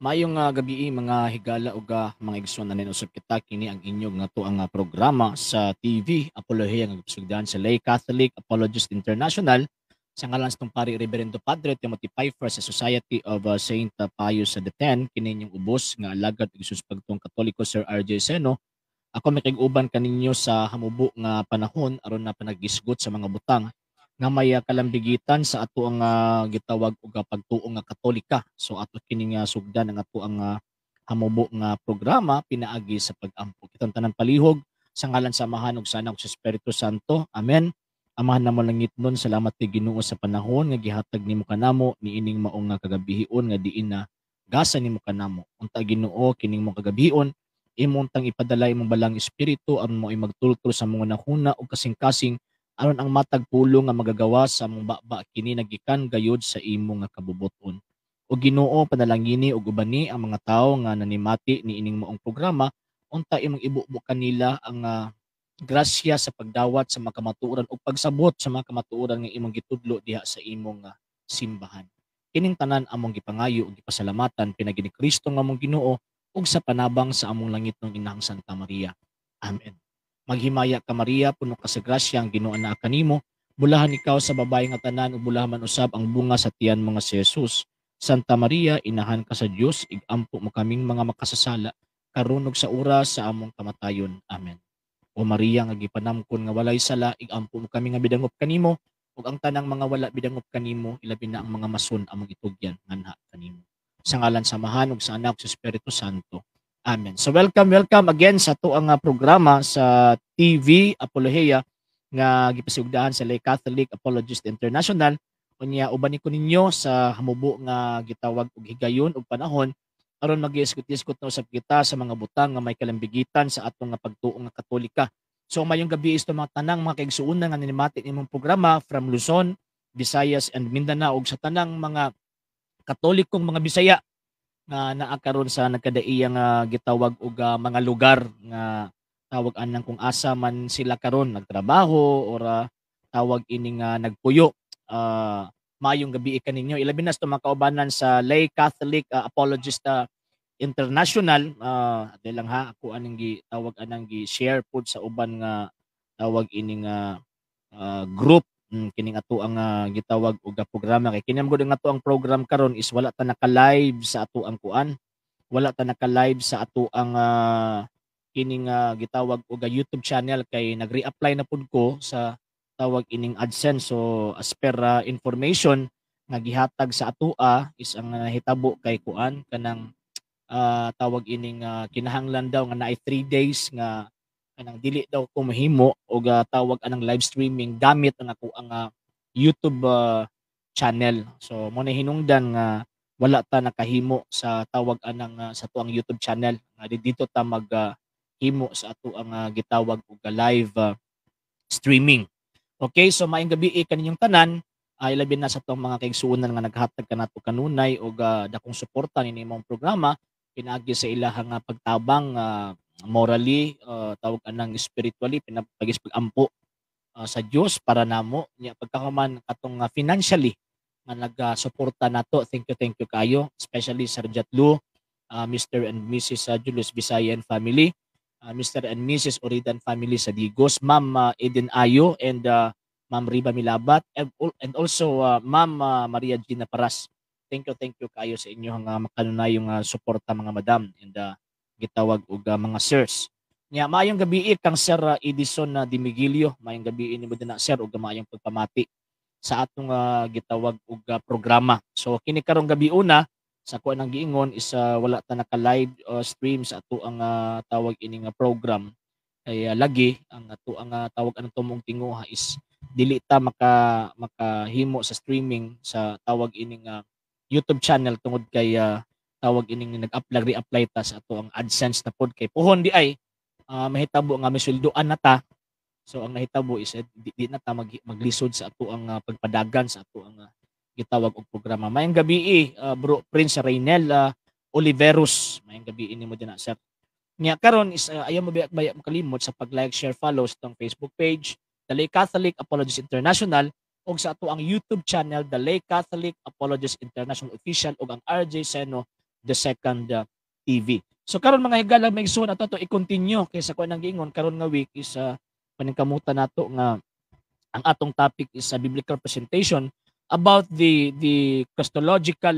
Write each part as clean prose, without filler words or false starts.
Maayong gabii, mga higala ug mga igsoon. Anhin usab kita, kini ang inyong nga ang programa sa TV Apoloheia nga gipasugdan sa Lay Catholic Apologist International sa ngalan sa pari Reverendo Padre Timothy Pfeiffer sa Society of Saint Pius X. Kini inyong ubos nga alagad ug Jesus pagtuong Katoliko, Sir RJ Seno. Ako makig-uban kaninyo sa hamubo nga panahon aron na panagisgot sa mga butang nga may kalambigitan sa ato ang gitawag og pagtuo nga Katolika. So ato kini nga sugdan ang ato ang hamubo nga programa pinaagi sa pag-ampo. Kitang tanan palihog sa ngalan sa Amahan ug sa Anak ug sa Espiritu Santo. Amen. Amahan namo langitnon, salamat kay Ginoo sa panahon nga gihatag nimo kanamo niining maong nga kagabihion nga diin na gasa nimo kanamo. Unta Ginoo, kining mong kagabihion imong tang ipadala imong balang espiritu aron mo ay magtultol sa mga hunahuna ug kasing-kasing aron ang matag pulong nga magagawa sa among baba kini nagikan gayud sa imo nga kabubuton. O Ginoo, panalangini ug ubani ang mga tawo nga nanimati niining maong programa, unta imong ibubo kanila ang grasya sa pagdawat sa mga kamatuoran ug pagsabot sa mga kamatuoran nga imong gitudlo diha sa imong simbahan. Kining tanan among gipangayo ug gipasalamatan pinaagi ni Kristo nga among Ginoo ug sa panabang sa among langitnong Inahang Santa Maria. Amen. Maghimaya ka, Maria, puno ka sa grasya, ang Ginoo naa kanimo. Bulahan ikaw sa babae nga tanan ug bulahan man usab ang bunga sa tiyan mo nga si Jesus. Santa Maria, inahan ka sa Dios, igampo mo kaming mga makasasala karon ug sa oras sa among kamatayon. Amen. O Maria nga gipanamkon nga walay sala, igampo mo kami nga bidangop kanimo ug ang tanang mga wala bidangop kanimo, ilabi na ang mga mason, among itugyan nganha kanimo. Sa ngalan sa Amahan ug sa Anak ug sa Espiritu Santo. Amen. So welcome, welcome again sa ato ang programa sa TV Apoloheia nga gipasigdaan sa Lay Catholic Apologist International. Unya uban ko ninyo sa hamubo nga gitawag og higayon ug panahon aron mag-isgot-isgot na usab kita sa mga butang nga may kalambigitan sa atong nga pagtuo nga Katolika. So mayong gabi is mga tanang mga kaigsuonan nga ninimati nimong programa from Luzon, Visayas and Mindanao ug sa tanang mga Katolikong mga Bisaya nga naa karon sa nagkadaiya nga gitawag og mga lugar nga tawag anang kung asa man sila karon nagtrabaho or tawag ini nga nagpuyo. Maayong gabi kaninyo, ilabi na sa mga kaubanan sa Lay Catholic Apologist International. Lang ha, ako aning gi tawag anang gi share pod sa uban nga tawag ini nga group kining ato ang gitawag og programa kay kini gud ang ato ang program karon is wala ta naka-live sa ato ang kuan, wala ta naka-live sa ato ang kining gitawag og YouTube channel kay nagre-apply na pud ko sa tawag ining AdSense. So as per information nga gihatag sa atoa is ang nahitabo kay kuan kanang tawag ining kinahanglan daw nga naay 3 days nga kanang dili daw ko mahimo og tawag anang live streaming gamit ang ako ang YouTube channel. So mo na hinungdan nga wala ta nakahimo sa tawag anang sa tuang YouTube channel nga dito ta mag himo sa ato ang gitawag og live streaming. Okay, so maayong gabi kaninyong tanan, ilabi na sa atong mga kaigsuonan nga naghatag kanato kanunay og dakong suporta nini imong programa pinaagi sa ilahang pagtabang morally, tawag anang spiritually, pinapagis pag-ampo sa Dios para namo nya pagkakaman katong financially nga nagsuporta nato. Thank you, thank you kayo, especially Sir Jatlu, Mr. and Mrs. Julius Bisayan family, Mr. and Mrs. Oridan family sa Digos, Ma'am Eden Ayo and Ma'am Riba Milabat and also Ma'am Maria Gina Paras. Thank you, thank you kayo sa inyong makanunayong suporta, mga madam and gitawag og mga sirs. Nya maayong gabi kang Sir Edison na Dimigilio, maayong gabi nimo din na, sir, ug maayong pagpamati sa atong gitawag og programa. So kini karong gabi una sa kuan ang giingon is wala ta naka live stream sa ato ang tawag ini nga program kay lagi ang ato ang tawag anong tumong tinguha is dili ta makahimo sa streaming sa tawag ini nga YouTube channel tungod kay tawag ining nag-apply, re-apply ta sa ato ang AdSense na pod kay pohon di ay mahitabo nga misweldoan na ta. So ang nahitabo is di na ta maglisod sa ato ang pagpadagan sa ato ang gitawag og programa. Maayong gabi, bro Prince Reynel Oliveros, maayong gabi nimo din na, sir. Nya karon is ayaw mo biya baya mo kalimot sa pag-like, share, follow sa atong Facebook page, The Lay Catholic Apologist International, ug sa ato ang YouTube channel, The Lay Catholic Apologist International Official, ug ang RJ Seno the second TV. So karon, mga higala, mga igsoon, ato to i-continue kaysa ko nang giingon karon nga week is paningkamutan nato nga ang atong topic is a biblical presentation about the Christological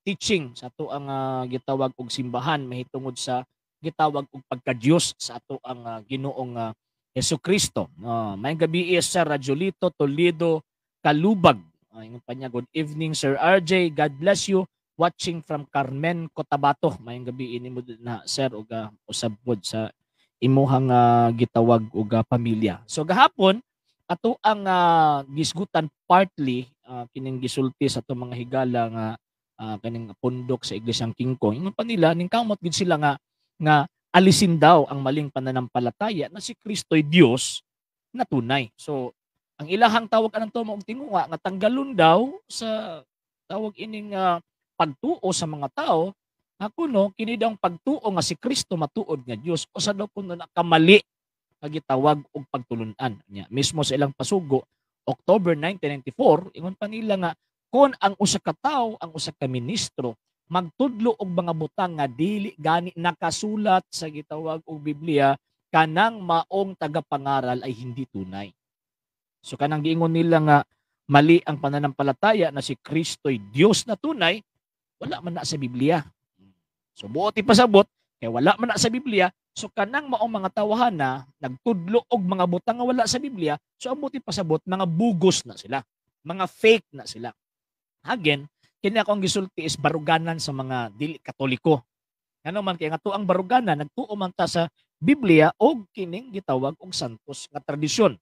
teaching sa ato ang gitawag og simbahan mahitungod sa gitawag og pagka-Dios sa ato ang Ginoong Hesus Kristo. Maayong gabi, Sir Rajolito Toledo Kalubag. Ingon pa niya, "Good evening, Sir RJ. God bless you. Watching from Carmen, Cotabato." Maayong gabi ini mo na, sir, ug usab pod sa imuhang gitawag og pamilya. So gahapon ato ang gisgutan partly kining gisulti sa atong mga higala nga kaning pundok sa Iglesyang King Kong. Ingon pa nila, ning kamot gid sila nga nga alisin daw ang maling pananampalataya na si Kristo'y Diyos na tunay. So ang ilahang tawag anang tumo og tinguha nga tanggalon daw sa tawag ining pagtuo sa mga tao nga kuno kini daw ang pagtuo nga si Kristo matuod nga Dios, usa daw kuno na kamali nga gitawag og pagtulun-an nya. Mismo sa ilang pasugo October 1994, ingon pa nila nga kon ang usa ka tawo, ang usa ka ministro, magtudlo og mga butang nga dili gani nakasulat sa gitawag og Biblia, kanang maong tagapangaral ay hindi tunay. So kanang giingon nila nga mali ang pananampalataya na si Kristo'y Dios na tunay, wala man na sa Biblia. So buot ipasabot kay wala man na sa Biblia, so kanang maong mga tawahan na nagtudlo og mga butang nga wala sa Biblia, so ang buot ipasabot, mga bugos na sila, mga fake na sila. Again, kini akong gisulti is baruganan sa mga dili Katoliko. Ngano man kay nga ang baruganan nagtuo man ta sa Biblia og kining gitawag og santos nga tradisyon.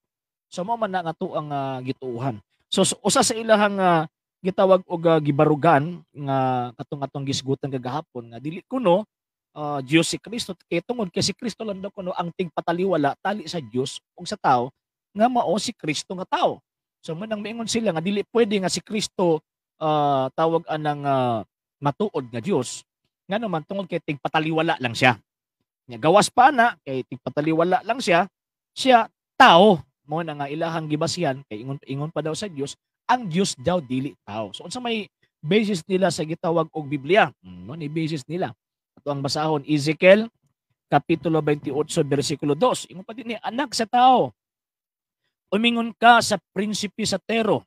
So mao man na nga ang gituohan. So usa sa ilahang gitawag og gibarugan nga katong atong gisgutan kagahapon nga dili kuno Dios si Kristo kay tungod kay si Kristo lang daw kuno ang tigpataliwala tali sa Dios ug sa tao nga mao si Kristo nga tao. So man ang miingon sila nga dili pwede nga si Kristo tawag anang matuod nga Dios, ngano man tungod kay tigpataliwala lang siya. Nya gawas pa na kay tigpataliwala lang siya, siya tao. Mo na nga ilahang gibasihan kay ingon ingon pa daw sa Dios, ang Dios daw dili tao. So unsa may basis nila sa gitawag og Biblia? No ni basis nila. Ato ang basahon Ezekiel kapitulo 28 bersikulo 2. Ingon pa din ni, "Anak sa tao, umingon ka sa prinsipe sa Tero.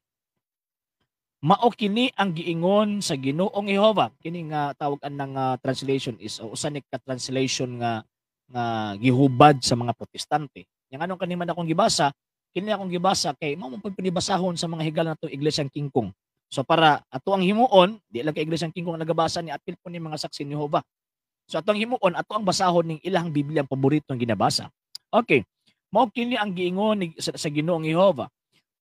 Mao kini ang giingon sa Ginoong Jehova." Kini nga tawag anang translation is usa ni ka translation nga nga gihubad sa mga Protestante. Yang anong kani man akong gibasa, kini akong gibasa kay mao man pud pinibasahon sa mga higala nato Iglesyang King Kong. So para ato ang himuon, di lang kay Iglesyang King Kong nagabasa ni, apil po ni mga Saksi ni Jehova. So ato ang himuon, ato ang basahon ning ilang Biblia ang paborito ang ginabasa. Okay. Mao kini ang giingon sa Ginoong Jehova.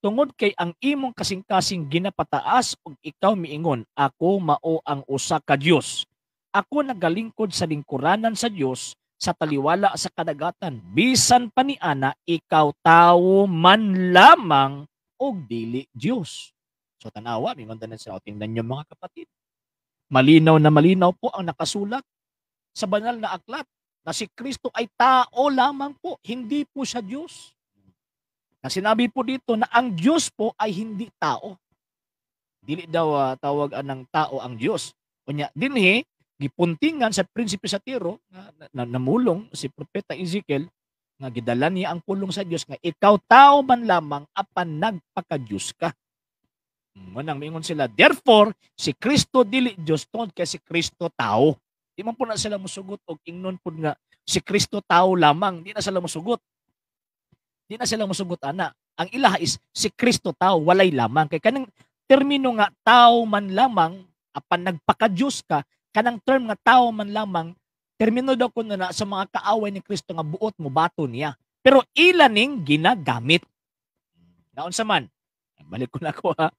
"Tungod kay ang imong kasing-kasing ginapataas ug ikaw miingon, 'Ako mao ang usa ka Dios. Ako nagalingkod sa lingkuranan sa Dios sa taliwala sa kadagatan. Bisan pa ni ana, ikaw tawo man lamang og dili Dios." So tanawa, mingon tanan sa, tingnan niyo, mga kapatid. Malinaw na malinaw po ang nakasulat sa banal na aklat na si Kristo ay tao lamang po, hindi po siya Diyos. Na sinabi po dito na ang Diyos po ay hindi tao. Dili daw tawag anang tao ang Diyos. Unya dinhi gipuntingan sa prinsipe sa Tiro nga namulong si propeta Ezekiel nga gidala niya ang pulong sa Dios nga ikaw tao man lamang apan nagpaka-Diyos ka. Manang miingon sila, therefore si Kristo dili Dios tungod kay si Kristo tao. Di man po na sila musugot og ingnon pud nga si Kristo tao lamang, di na sila musugot. Di na sila musugot ana. Ang ilaha is si Kristo tao, walay lamang. Kay kanang termino nga tao man lamang apan nagpaka-Diyos ka, kanang term nga tao man lamang, termino daw kuno na sa mga kaaway ni Kristo nga buot mo bato niya. Pero ila ning ginagamit. Naunsa man? Balik ko na ako ha.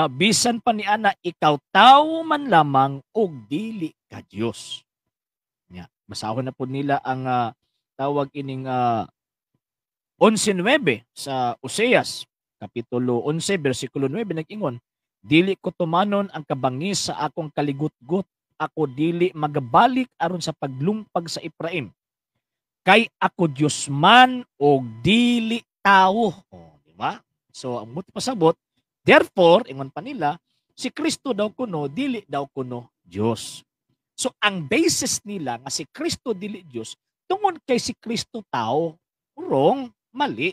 Bisan pa ni ana, ikaw tao man lamang og dili ka Dios. Nya, basahon na po nila ang tawag ining 11:9 sa Oseas kapitulo 11 bersikulo 9, nag-ingon, "Dili ko tumanon ang kabangis sa akong kaligutgot, ako dili magabalik aron sa paglumpag sa Ephraim. Kay ako Dios man og dili tao." Oh, di ba? So ang buti pasabot, therefore ingon pa nila, si Kristo daw kuno dili daw kuno Dios. So ang basis nila nga si Kristo dili Dios tungod kay si Kristo tao. Wrong, mali.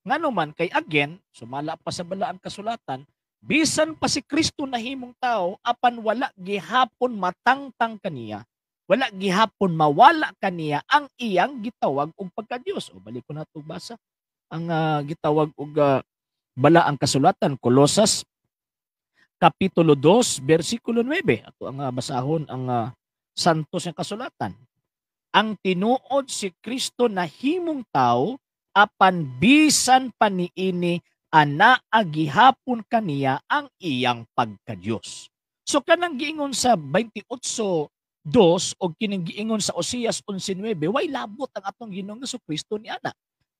Ngano man kay again, sumala pa sa balaang kasulatan, bisan pa si Kristo nahimong tao apan wala gihapon matangtang kaniya, wala gihapon mawala kaniya ang iyang gitawag og pagka-Dios. O balik ko na to basa ang gitawag og balaang kasulatan, Colosas kapitulo 2 bersikulo 9. Ato ang basahon ang santos nga kasulatan. Ang tinuod si Kristo nahimong tao apan bisan pa niini anaa gihapon kaniya ang iyang pagka-Dios. So kanang giingon sa 28:2 o kining giingon sa Oseas 11:9, way labot ang atong Ginoong Kristo ni ana.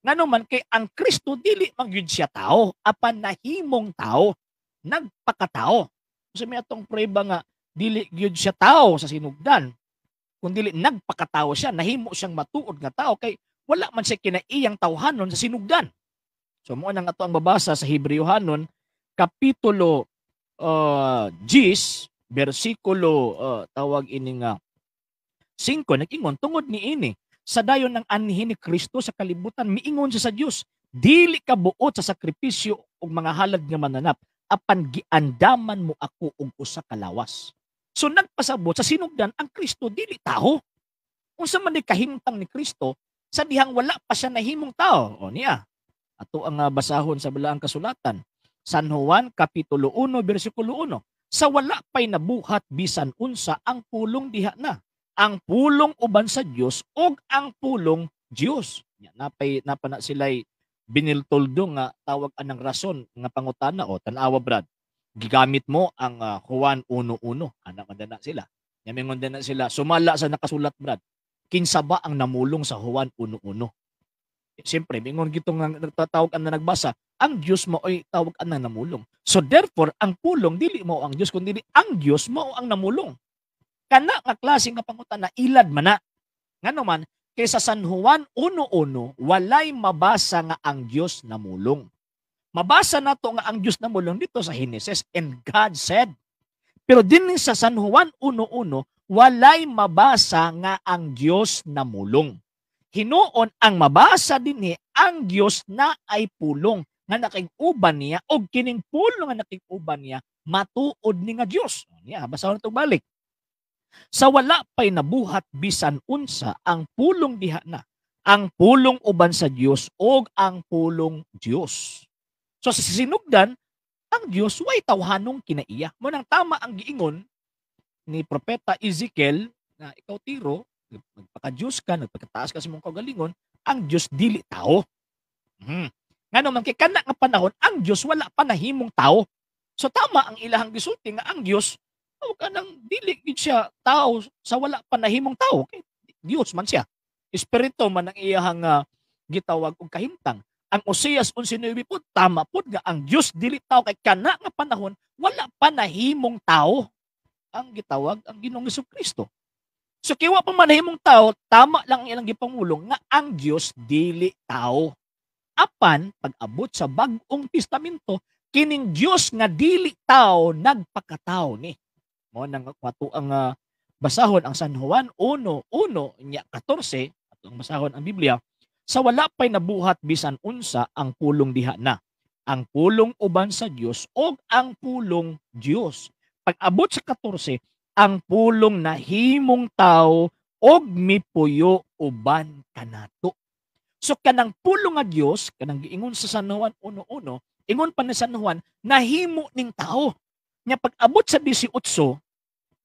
Ngano man kay ang Kristo dili man gyud siya tao apan nahimong tao, nagpakatao. So may atong prueba nga dili gyud siya tao sa sinugdan, kun dili nagpakatao siya, nahimo siyang matuod nga tao kay wala man siya kinaiyang tawhanon sa sinugdan. So mo nang ato ang mabasa sa Hebreohanon kapitulo 10 bersikulo tawag ini nga 5, nag-ingon tungod niini sa dayon ng anhin ni Kristo sa kalibutan miingon siya sa Dios, dili ka buot sa sakripisyo ug mga halad nga mananap apan giandaman mo ako og usa ka lawas. So nagpasabot sa sinugdan ang Kristo dili tao. Unsa man ni kahimtang ni Kristo sa dihang wala pa siya nahimong tao? O niya. Ato ang basahon sa balaang kasulatan. San Juan kapitulo 1 bersikulo 1. Sa wala pa'y nabuhat bisan unsa ang pulong diha na. Ang pulong uban sa Dios og ang pulong Dios. Nya napay napana sila'y biniltoldo nga tawag anang rason nga pangutana. O tan-awa Brad. Gigamit mo ang Juan 1:1. Ana man na sila. Nya mingon na sila sumala sa nakasulat Brad. Kinsa ba ang namulong sa Juan 1:1? Siyempre, mingon gitong nagtatawag ang nagbasa, ang Dios mo ay tawag ang namulong. So therefore, ang pulong dili mo ang Dios kundi ang Dios mo ang namulong. Kana nga klase nga pangutana ilad man na. Ngano man kaysa San Juan 1:1 walay mabasa nga ang Dios namulong. Mabasa nato nga ang Dios namulong dito sa Henesis, and God said. Pero din sa San Juan 1:1 walay mabasa nga ang Dios namulong. Hinuon ang mabasa dinhi ang Dios na ay pulong nga nakig-uban niya og kining pulong nga nakig-uban niya matuod ni nga Dios. Niya basahon natong balik. Sa wala pa'y nabuhat bisan unsa ang pulong diha na. Ang pulong uban sa Dios og ang pulong Dios. So sa sinugdan ang Dios way tawhanong kinaiya. Mo nang tama ang giingon ni Propeta Ezekiel na ikaw Tiro, nagpaka-Diyos ka, nagpakataas ka sa mong kaugalingon, ang Diyos dili tao. Ngano man kay kana nga panahon ang Diyos wala pa nahimong tao. So tama ang ilahang gisulti nga ang Diyos o kanang dili gid siya tao sa wala pa nahimong tao. Kay Diyos man siya. Espiritu man ang iyahang gitawag og kahimtang. Ang Oseas 11:9 po tama pod nga ang Diyos dili tao kay kana nga panahon wala pa nahimong tao ang gitawag ang Ginoong Jesucristo. So kiwa pa man nahimong tao, tama lang ang ilang gipangulong nga ang Dios dili tao. Apan pag-abot sa Bag-ong Testamento, kining Dios nga dili tao nagpakatao ni. Mo nang ato ang basahon ang San Juan 1:1 nya 14, ato ang basahon ang Biblia, sa wala pa'y nabuhat bisan unsa ang pulong diha na. Ang pulong uban sa Dios og ang pulong Dios. Pag-abot sa 14, ang pulong nahimong tao og mipuyo uban kanato. So kanang pulong nga Dios, kanang giingon sa San Juan 1:1, ingon pa ni San Juan, nahimo ning tao. Nya pag-abot sa 18,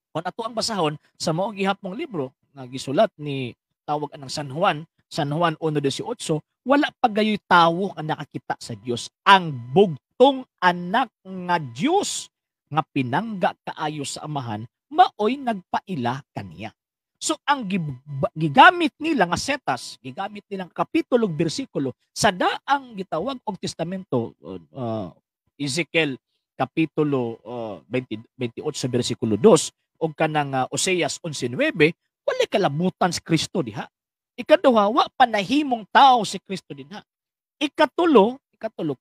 kung ato ang basahon sa mao gihapong libro nga gisulat ni tawag anang San Juan, San Juan 1:18, wala pa gayoy tawo nga nakakita sa Dios. Ang bugtong anak nga Dios nga pinangga kaayo sa Amahan, maoy nagpaila kaniya. So ang gigamit nila nga setas, gigamit nilang kapitulo ug bersikulo sa daang gitawag og testamento, Ezekiel kapitulo 28 bersikulo 2 og kanang Oseas 11:9, wala kalabutan si Kristo diha. Ikaduha, wa pa nahimong tao si Kristo dinha. Ikatulo,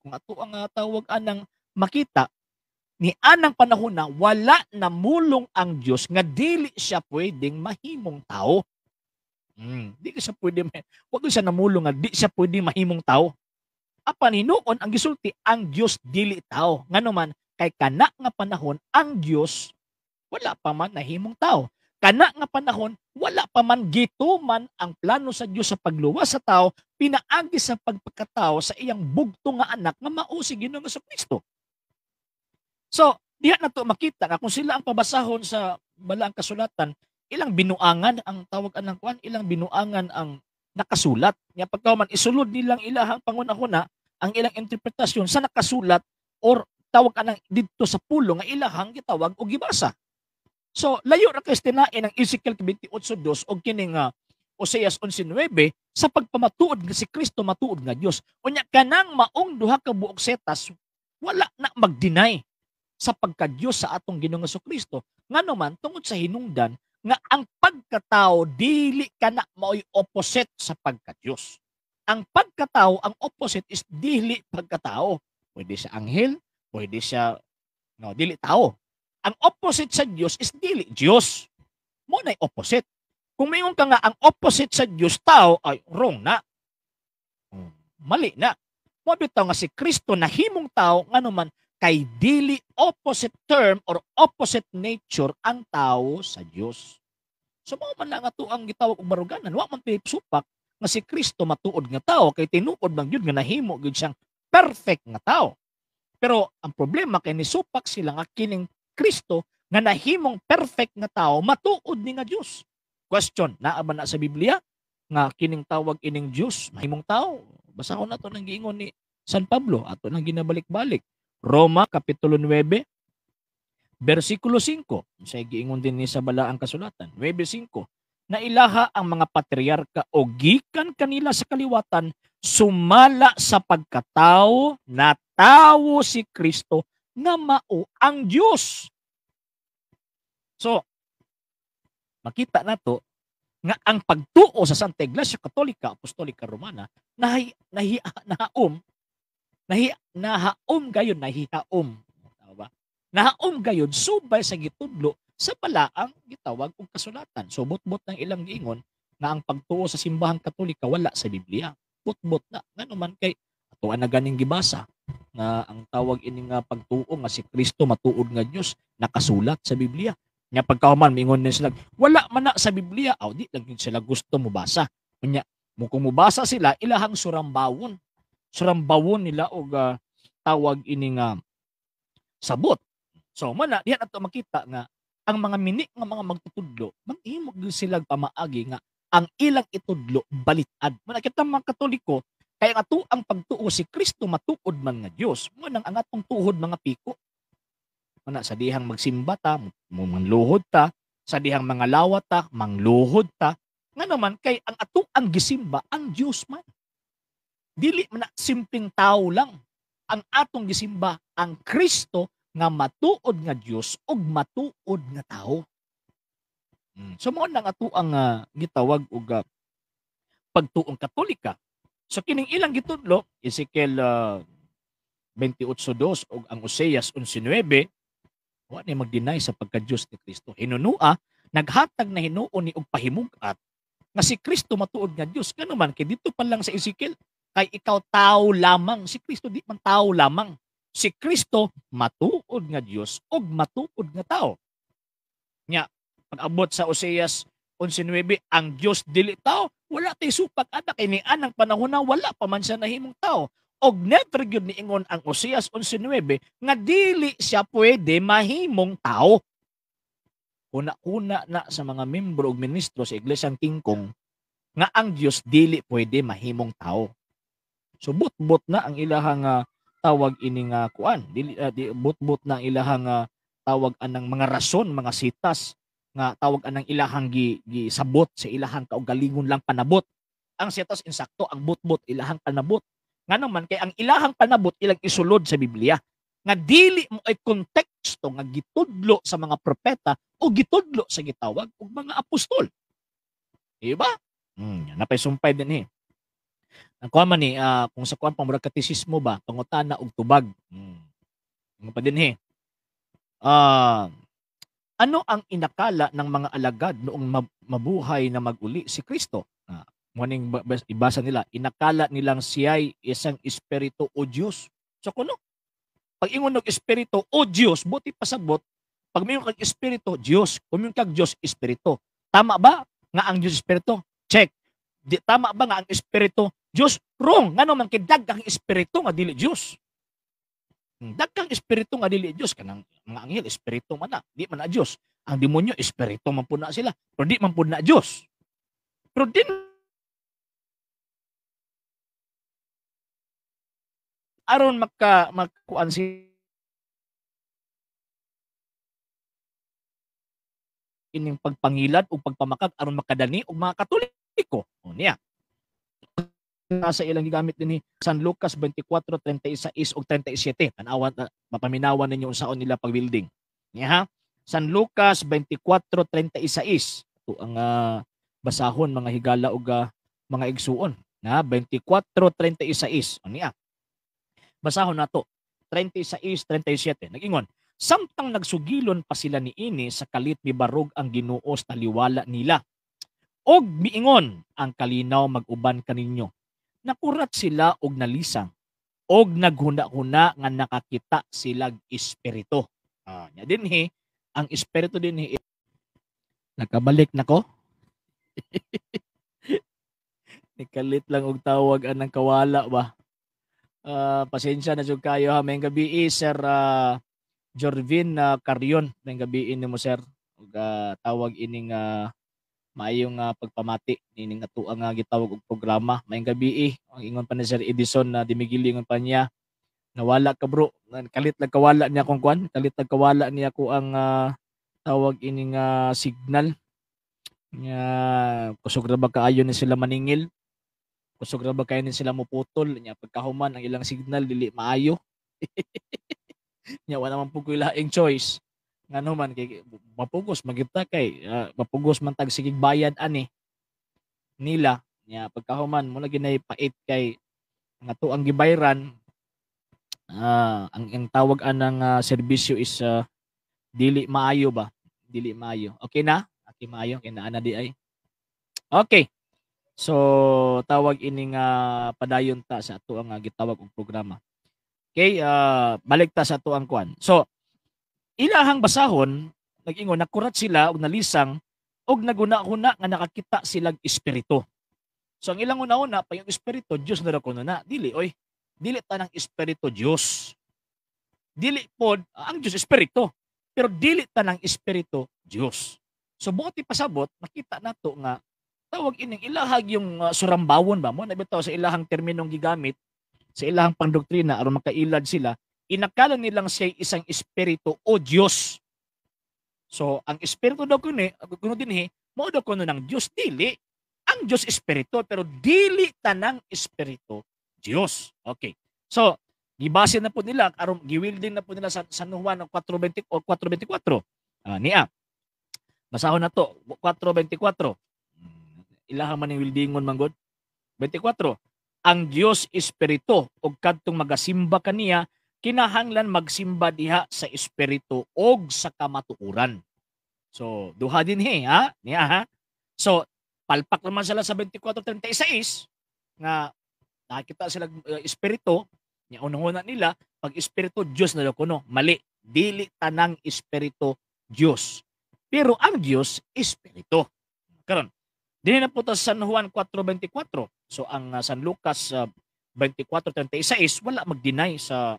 kung ato ang tawag anang makita, Ni anang panahon na wala namulong ang Dios nga dili siya pwedeng mahimong tao. Di siya pwede, wag siya namulong nga di siya pwedeng mahimong tao. Apan hinuon ang gisulti ang Dios dili tao. Ngano man kay kana nga panahon ang Dios wala pa man nahimong tao. Kana nga panahon wala pa man gituman ang plano sa Dios sa pagluwas sa tao pinaagi sa pagpakatao sa iyang bugto nga anak nga mao si Ginoong Kristo. So, diha na to makita nga kung sila ang pabasahon sa balaang kasulatan, ilang binuangan ang tawag anang kuan, ilang binuangan ang nakasulat. Nya pagkahuman isulod nilang ilahang pangunahuna ang ilang interpretasyon sa nakasulat or tawag anang didto sa pulo nga ilahang gitawag og gibasa. So, layo ra kay tinain ang Ezekiel 28:2 og kining Oseas 11:9 sa pagpamatuod nga si Kristo matuod nga Dios. Unya kanang maong duha ka buok setas wala na mag-deny sa pagka-Dios sa atong Ginoong Kristo. Ngano man tungod sa hinungdan nga ang pagkatao dili kana maoy opposite sa pagka-Dios. Ang pagkatao, ang opposite is dili pagkatao. Pwede siya anghel, pwede siya no, dili tao. Ang opposite sa Dios is dili Dios. Mo nay opposite. Kung mingon ka nga ang opposite sa Dios tao, ay wrong na. Mali na. Mo bitaw nga si Kristo nahimong tao ngano man kay dili opposite term or opposite nature ang tao sa Dios. So mao man lang ato ang gitawag og baruganan, wa man supak nga si Kristo matuod nga tao kay tinuod man gyud nga nahimo gyud siyang perfect nga tao. Pero ang problema kay nisupak sila nga kining Kristo nga nahimong perfect nga tao matuod ni nga Dios. Question, naa ba na sa Biblia nga kining tawag ining Dios mahimong tao? Basahon nato nang giingon ni San Pablo, ato nang ginabalik-balik. Roma Kapitulo 9, versikulo 5. Sa giingon din ni sa balaang kasulatan, 9:5. Nailaha ang mga patriarka o gikan kanila sa kaliwatan, sumala sa pagkatao na tao si Kristo nga mao ang Dios. So, makita nato nga ang pagtuo sa Santa Iglesia Katolika Apostolika Romana nahi nahi nahaom nahi nahaom gayon nahihaom, tama ba? Nahaom gayon subay sa gitudlo sa balaang gitawag og kasulatan. So butbot ng ilang giingon nga ang pagtuo sa simbahang Katolika wala sa Biblia. Butbot na ngano man kay atoan na ganing gibasa nga ang tawag ini nga pagtuo nga si Kristo matuod nga Dios nakasulat sa Biblia. Nya pagkahuman mingon din sila wala man na sa Biblia, aw di lang sila gusto mobasa. Unya mo kung mobasa sila ilahang surambawon. Surambawon nila og tawag ini nga sabot. So man na diha nato makita nga ang mga mini nga mga magtutudlo manghimo gyud sila pamaagi nga ang ilang itudlo balitad. Man kita mga Katoliko kay ang ato ang pagtuo si Kristo matuod man nga Dios, mo nang ang atong tuhod mga piko. Mana sa dihang magsimba ta, mangluhod ta, sa dihang mga lawat ta, mangluhod ta. Nga naman kay ang ato ang gisimba ang Dios man. Dili man na simpleng tao lang. Ang atong gisimba ang Kristo nga matuod nga Dios ug matuod nga tao. So mao nang ato ang gitawag og pagtuong Katolika. So kining ilang gitudlo, Ezekiel 28:2 ug ang Oseas 11:9, wa ni mag-deny sa pagka-Dios ni Kristo. Hinunua, naghatag na hinuon ni og pahimug-at nga si Kristo matuod nga Dios. Ngano man kay dito pa lang sa Ezekiel, kay ikaw tao lamang, si Kristo di man tao lamang. Si Kristo matuod nga Dios ug matuod nga tao. Nya pag-abot sa Oseas 11:9, ang Dios dili tao, wala tay supak ana kay ni anang panahon na wala pa man siya nahimong tao. Og never gyud niingon ang Oseas 11:9 nga dili siya pwede mahimong tao. Kuna-kuna na sa mga membro ug ministro sa Iglesyang Kingkong nga ang Dios dili pwede mahimong tao. So butbot na ang ilahang tawag ini nga kuan, dili butbot na ang ilahang tawag anang mga rason, mga sitas nga tawag anang ilahang gisabot sa ilahang kaugalingon lang panabot. Ang sitas insakto, ang butbot ilahang panabot. Nga naman kay ang ilahang panabot ilang isulod sa Biblia nga dili mo ay konteksto nga gitudlo sa mga propeta o gitudlo sa gitawag og mga apostol. Diba? Napay sumpay din eh. Ang kuan man ni kung sa kuan pang murag katisismo ba, pangutana og tubag. Nga pa din eh. Ano ang inakala ng mga alagad noong mabuhay na maguli si Kristo? Muning ibasa nila, inakala nilang siya'y isang espiritu o Diyos. So kuno, pag ingon og espiritu o Diyos, buti pasabot, pag mayon kag espiritu, Diyos, kung mayon kag Diyos, espiritu. Tama ba nga ang Diyos espiritu? Check. Di, tama ba nga ang espiritu Diyos? Wrong. Ngano man kay daghang espiritu nga dili Diyos. Daghang espiritu nga dili Diyos, kanang mga anghel espiritu man na, di man na Diyos. Ang demonyo espiritu man pud na sila, pero di man pud na Diyos. Pero din aron makakuan si ining pagpangilad o pagpamakag aron makadani og mga Katoliko. O niya. Sa ilang gigamit dinhi San Lucas 24:36 ug 37. Tan-awan, mapaminawan ninyo unsaon nila pag-building. Niya ha? San Lucas 24:36. Ito ang basahon mga higala ug mga igsuon. Na 24:36. O niya. Basahon nato 36:37. Nag-ingon, samtang nagsugilon pa sila niini sa kalit mibarog ang Ginoo sa taliwala nila. Og miingon, ang kalinaw mag-uban kaninyo. Nakurat sila og nalisang og naghuna-huna nga nakakita silag espiritu. Nya dinhi, ang espiritu dinhi nakabalik nako. Nikalit lang og tawag anang kawala ba. Pasensya na jud kayo ha. Maayong gabi Sir Jorvin Carion. Maayong gabi nimo sir. Ug tawag ining maayong pagpamati nining ato ang gitawag og programa. Maayong gabi. Ang ingon pa ni Sir Edison na dimigili ingon pa niya, nawala ka bro. Kalit lang kawala niya akong kuan, kalit lang kawala niya ako ang tawag ining signal. Nya kusog ra ba kaayo ni sila maningil? Kusog ra ba kayo ni sila muputol? Nya pagkahuman ang ilang signal dili maayo. Nya wala man pud koy laing choice. Ngano man kay mapugos magita kay mapugos man tag sigig bayad ani nila. Nya pagkahuman mo lagi nay pait kay nga to ang gibayran, ang tawag anang serbisyo is dili maayo ba? Dili maayo. Okay na? Okay maayo kay naa na di ay. Okay. So tawag ining padayon ta sa ato ang gitawag og programa. Okay, balik ta sa ato ang kuan. So ilahang basahon nag-ingon nakurat sila og nalisang og naguna-huna nga nakakita silag espiritu. So ang ilang una-una pa yung espiritu Dios na ra kuno na dili oy. Dili tanang espiritu Dios. Dili pod ang Dios espiritu, pero dili tanang espiritu Dios. So buot ipasabot nakita nato nga tawag ining ilahag yung surambawon ba mo na bitaw sa ilahang terminong gigamit sa ilahang pangdoktrina aron makailad sila, inakala nilang siya isang espiritu o Dios. So ang espiritu daw kuno dinhi mao daw kuno ng Dios, dili. Ang Dios espiritu pero dili tanang espiritu Dios. Okay. So gibase na po nila aron giwilding na po nila sa San Juan 4:20 o 4:24. Niya. Basahon na to 4:24. Ilaha man ning wildingon manggod. 24. Ang Dios espiritu ug kadtong magasimba kaniya kinahanglan magsimba diha sa espiritu og sa kamatuoran. So duha dinhi ha niya ha. So palpak naman sila sa 24:36 nga nakita sila espiritu nya unahuna nila pag espiritu Dios na daw kuno. Mali, dili tanang espiritu Dios. Pero ang Dios espiritu. Karon dinhi na po ta sa San Juan 4:24. So ang San Lucas 24:36 wala mag-deny sa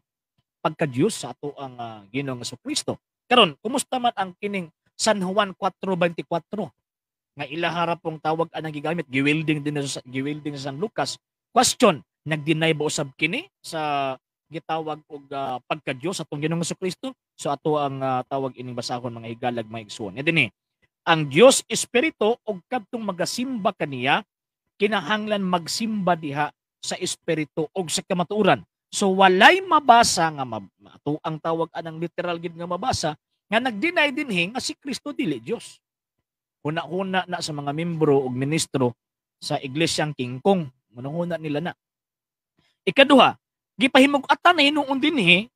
pagka-Diyos sa ato ang Ginoong Jesucristo. Karon, kumusta man ang kining San Juan 4:24 nga ilaha ra pong tawag anang gigamit, giwilding din sa giwilding sa San Lucas. Question, nag-deny ba usab kini sa gitawag og pagka-Diyos atong Ginoong Jesucristo? So ato ang tawag ining basahon mga higalag mga igsuon. Nya dinhi, ang Dios espiritu og kadtong magasimba kaniya kinahanglan magsimba diha sa espiritu og sa kamatuoran. So walay mabasa nga ato ang tawag anang literal gid nga mabasa nga nag-deny dinhi nga si Kristo dili Dios. Huna-huna na sa mga membro og ministro sa Iglesyang King Kong, hunahuna nila na. Ikaduha, gipahimug-atan na hinuon dinhi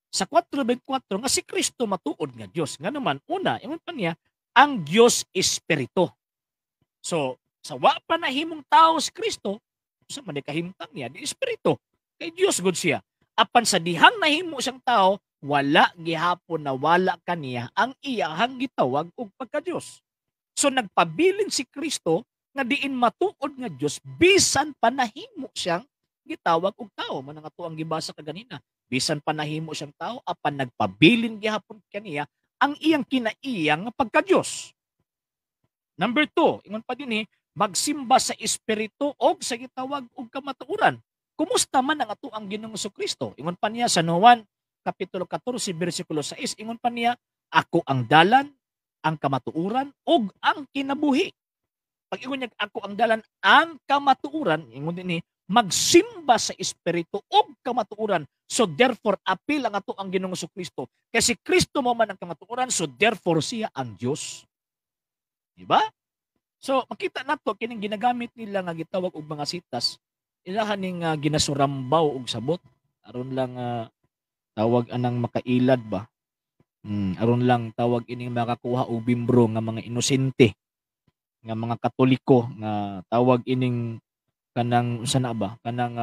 Sa 4:24 nga si Kristo matuod nga Dios. Nga naman una, ingon pa niya, ang Dios espiritu. So, sa wa pa nahimong tao si Kristo, sa man kahimtang niya di espiritu. Kay Dios gud siya. Apan sa dihang nahimo siyang tao, wala gihapon na wala kaniya ang iyahang gitawag og pagka-Dios. So nagpabilin si Kristo nga diin matuod nga Dios bisan pa nahimo siyang gitawag og tao. Man nga ang gibasa kaganina. Bisan pa nahimo siyang tao, apan nagpabilin gihapon kaniya ang iyang kinaiya nga pagka-Dios. Number 2, ingon pa dinhi, magsimba sa espiritu og sa gitawag og kamatuoran. Kumusta man ang ato ang Ginoong Kristo? Ingon pa niya sa Juan kapitulo 14 bersikulo 6, ingon pa niya, ako ang dalan, ang kamatuoran ug ang kinabuhi. Pag ingon niya ako ang dalan, ang kamatuoran, ingon dinhi, magsimba sa espiritu ug kamatuoran. So therefore apil ang ato ang Ginoong Kristo. Kasi Kristo mo man ang kamatuoran, so therefore siya ang Dios. Di ba? So makita nato kining ginagamit nila nga gitawag og mga sitas, ilahan ning ginasurambaw og sabot aron lang tawag anang makailad ba. Aron lang tawag ining makakuha og bimbro nga mga inosente nga mga Katoliko nga tawag ining kanang unsa na ba, kanang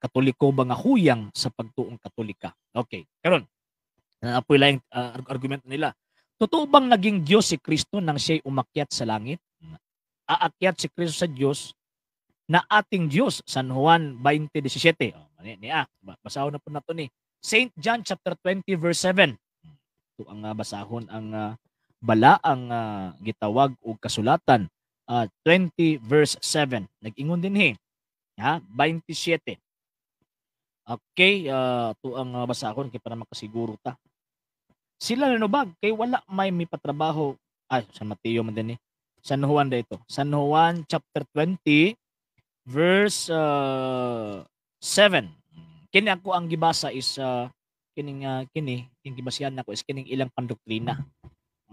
Katoliko ba nga huyang sa pagtuong Katolika. Okay, karon apoy laing argumento nila. Totoo bang naging Dios si Kristo nang siya'y umakyat sa langit? Aakyat si Kristo sa Dios na ating Dios, San Juan 20:17. Oh, niya, basahon na po nato ni Saint John chapter 20 verse 7. Ito ang basahon ang balaang gitawag og kasulatan, 20 verse 7. Nag-ingon dinhi. Ha, 27. Okay, ito ang basahon kay para makasiguro ta. Sila nanubag kay wala may mipatrabaho. Ay, San Mateo man din eh. San Juan da ito. San Juan chapter 20 verse 7. Kini ako ang gibasa is kining kini king gibasihan nako is kining ilang pandoktrina.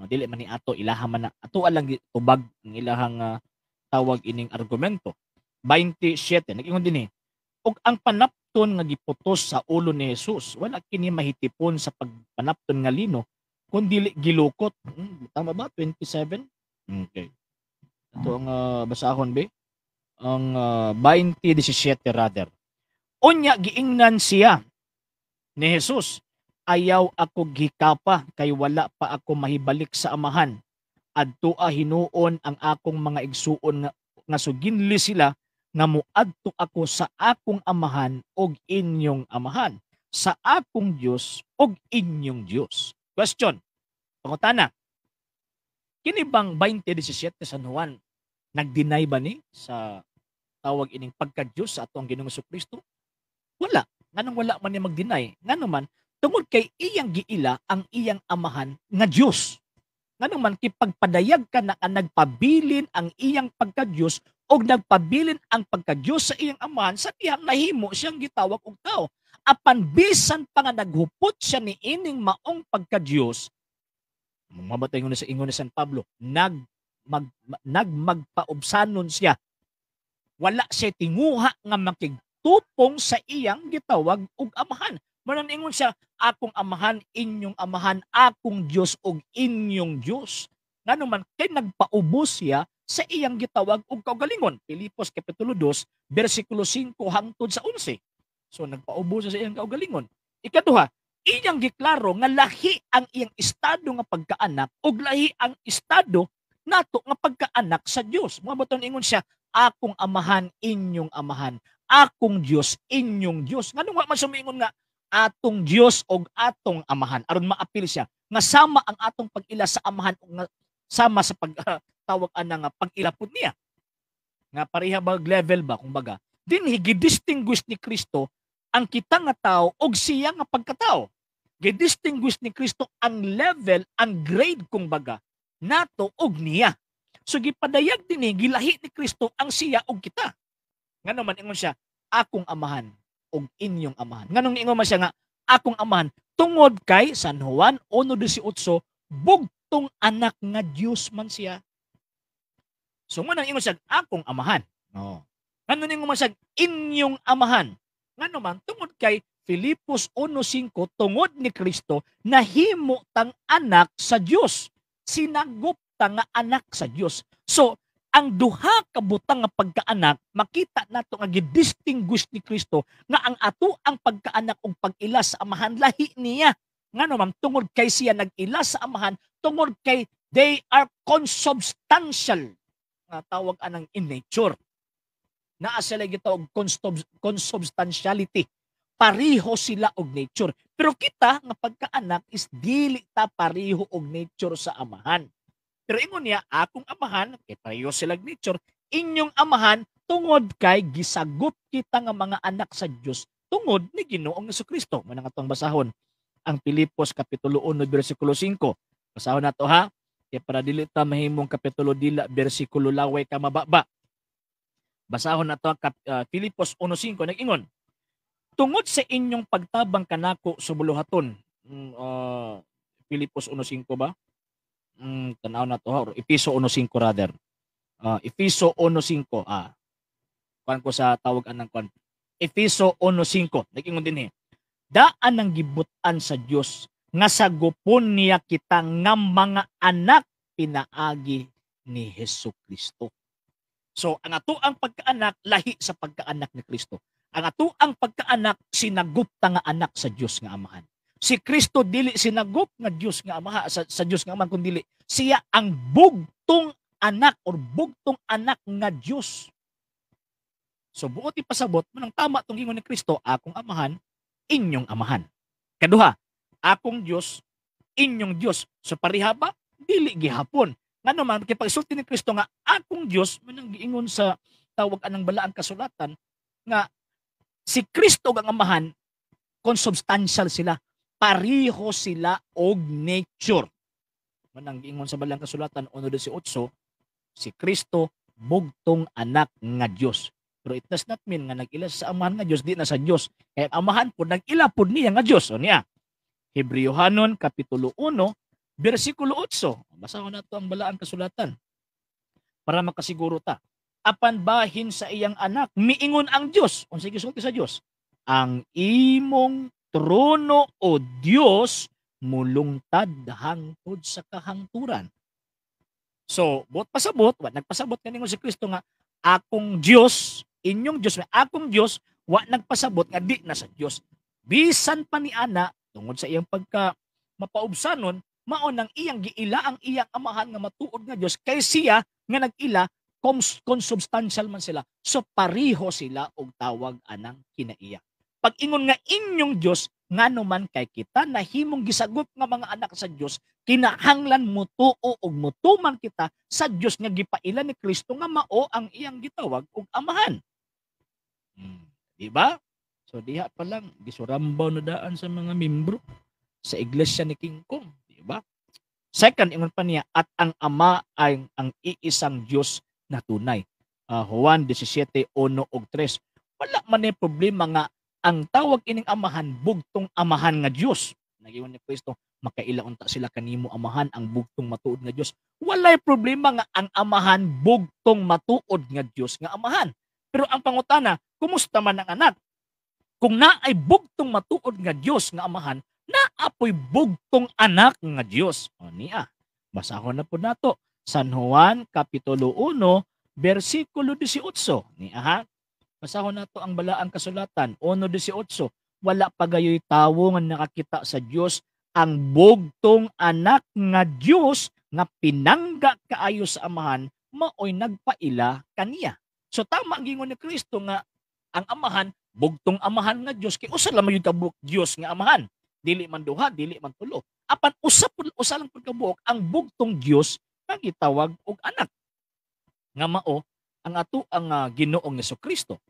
Dili man ni ato, ilaha man na ato lang tubag ang ilahang tawag ining argumento. 27 nag-ingon dinhi, og ang panapton nga giputos sa ulo ni Jesus wala kini mahitipon sa pagpanapton nga lino kun dili gilukot. Tama ba 27? Okay. Ito ang basahon be. Ang 20:17 rather. Unya giingnan siya ni Jesus, ayaw ako gikapa kay wala pa ako mahibalik sa amahan. Adtoa hinuon ang akong mga igsuon nga suginli sila nga moadto ako sa akong amahan og inyong amahan, sa akong Dios og inyong Dios. Question. Pangutana. Kini bang 20:17 San Juan nag-deny ba ni sa tawag ining pagka-Dios sa atong Ginoong Kristo? Wala. Nganong wala man ni mag-deny? Ngano man tungod kay iyang giila ang iyang amahan nga Dios. Ngano man kipagpadayag ka na ang nagpabilin ang iyang pagka-Dios og nagpabilin ang pagka-Dios sa iyang amahan sa dihang nahimo siyang gitawag og tao. Apan bisan pa nga naghupot siya ni ining maong pagka-Dios, mabatay ingon sa ingon ni San Pablo, nagmagpaubsanon siya. Wala siya tinguha nga makigtupong sa iyang gitawag og amahan. Manan ingon siya, akong amahan, inyong amahan, akong Dios og inyong Dios. Ngano man kay nagpaubos siya sa iyang gitawag og kaugalingon. Pilipos kapitulo 2 bersikulo 5 hangtod sa 11. So nagpaubos siya sa iyang kaugalingon. Ikaduha, iyang giklaro nga lahi ang iyang estado nga pagkaanak ug lahi ang estado nato nga pagkaanak sa Dios. Mga baton ingon siya, akong amahan, inyong amahan, akong Dios, inyong Dios. Nganong wa man sumiingon nga atong Dios og atong amahan aron maapil siya nga sama ang atong pag-ila sa amahan ug nga sama sa pag tawag ana nga pag-ilapod niya. Nga pareha bag level ba kumbaga. Dinhi gi-distinguish ni Kristo ang kita nga tao og siya nga pagkatao. Gi-distinguish ni Kristo ang level, ang grade kumbaga nato og niya. So gipadayag dinhi gilahi ni Kristo ang siya og kita. Ngano man ingon siya, akong amahan og inyong amahan. Nganong niingon man siya nga akong amahan tungod kay San Juan 1:18 bugtong anak nga Dios man siya. So mo nang ingon siya akong amahan. No. Ngano ningon man siya inyong amahan? Ngano man tungod kay Filipos 1:5, tungod ni Kristo nahimo tang anak sa Dios. Sinagop ta nga anak sa Dios. So, ang duha ka butang nga pagkaanak, makita nato nga gi-distinguish ni Kristo nga ang ato ang pagkaanak ug pag-ila sa Amahan lahi niya. Ngano man? Tungod kay siya nag-ila sa Amahan, tungod kay they are consubstantial nga tawag anang in nature. Naa sila gitawag consubstantiality. Pareho sila og nature. Pero kita nga pagkaanak is dili ta pareho og nature sa Amahan. Pero ingon niya, akong Amahan, kay pareho sila og nature, inyong Amahan, tungod kay gisagot kita nga mga anak sa Dios tungod ni Ginoong Kristo. Mao nang atong basahon ang Pilipos kapitulo 1 bersikulo 5. Basahon nato ha. Kay para dili ta mahimong kapitulo dila bersikulo laway ka mababa. Basahon nato ang Filipos 1:5, nag-ingon. Tungod sa inyong pagtabang kanako sa buluhaton. Filipos 1:5 ba? Tanaw na to ha, or Efeso 1:5 rather. Efeso 1:5. Kuan ko sa tawag anang kuan. Efeso 1:5. Nag-ingon din eh. Daan ang gibutan sa Dios nga sagupon niya kita nga mga anak pinaagi ni Hesus Kristo. So, ang ato ang pagkaanak lahi sa pagkaanak ni Kristo. Ang ato ang pagkaanak sinagup ta nga anak sa Dios nga Amahan. Si Kristo dili sinagop nga Dios nga Amahan sa Dios nga Amahan, kun dili siya ang bugtong anak or bugtong anak nga Dios. So buot ipasabot manang tama tong gingon ni Kristo, akong Amahan, inyong Amahan. Kaduha, akong Dios, inyong Dios. So pareha ba? Dili gihapon. Ngano man kay pagsulti ni Kristo nga akong Dios, manang giingon sa tawag anang balaang kasulatan nga si Kristo ug ang Amahan consubstantial sila, pareho sila og nature. Manang giingon sa balaang kasulatan 1:18, si Kristo bugtong anak nga Dios. Pero it does not mean nga nag-ila sa Amahan nga Dios, di na sa Dios. Kaya ang Amahan po nag-ila pod niya nga Dios. O niya. Hebreohanon kapitulo 1 bersikulo 8. Basahon nato ang balaang kasulatan para makasiguro ta. Apan bahin sa iyang anak, miingon ang Dios. Unsay gisulti sa Dios? Ang imong trono, o Dios, mulungtad hangtod sa kahangturan. So, buot pasabot, wa nagpasabot kaningon si Kristo nga akong Dios, inyong Dios, akong Dios, wa nagpasabot nga di na sa Dios. Bisan pa ni ana tungod sa iyang pagka mapaubsanon, mao nang iyang giila ang iyang Amahan nga matuod nga Dios, kay siya nga nag-ila consubstantial man sila. So pareho sila og tawag anang kinaiya. Pag ingon nga inyong Dios, ngano man kay kita nahimong gisagot nga mga anak sa Dios, kinahanglan mutuo og mutuman kita sa Dios nga gipaila ni Kristo nga mao ang iyang gitawag og Amahan. Di ba? So diha pa lang gisurambaw na daan sa mga membro sa iglesia ni King Kong, di ba? Second, ingon pa niya, at ang Ama ay ang iisang Dios na tunay. Juan 17:1 ug 3. Wala man ni problema nga ang tawag ining Amahan bugtong Amahan nga Dios. Nagingon ni Kristo, makaila unta sila kanimo Amahan ang bugtong matuod nga Dios. Walay problema nga ang Amahan bugtong matuod nga Dios nga Amahan. Pero ang pangutana, kumusta man ang anak? Kung naay bugtong matuod nga Dios nga Amahan, naapoy bugtong anak nga Dios. O niya, basahon na po nato. San Juan kapitulo 1 bersikulo 18. Niya ha. Basahon nato ang balaang kasulatan 1:18. Wala pa gayoy tawo nga nakakita sa Dios, ang bugtong anak nga Dios nga pinangga kaayo sa Amahan maoy nagpaila kaniya. So tama ang gingon ni Kristo nga ang Amahan bugtong Amahan nga Dios, kay usa lamang gyud ka buok Dios nga Amahan. Dili man duha, dili man tulo. Apan usa pud, usa lang pud ka buok ang bugtong Dios nga gitawag og anak. Nga mao ang ato ang Ginoong Hesukristo.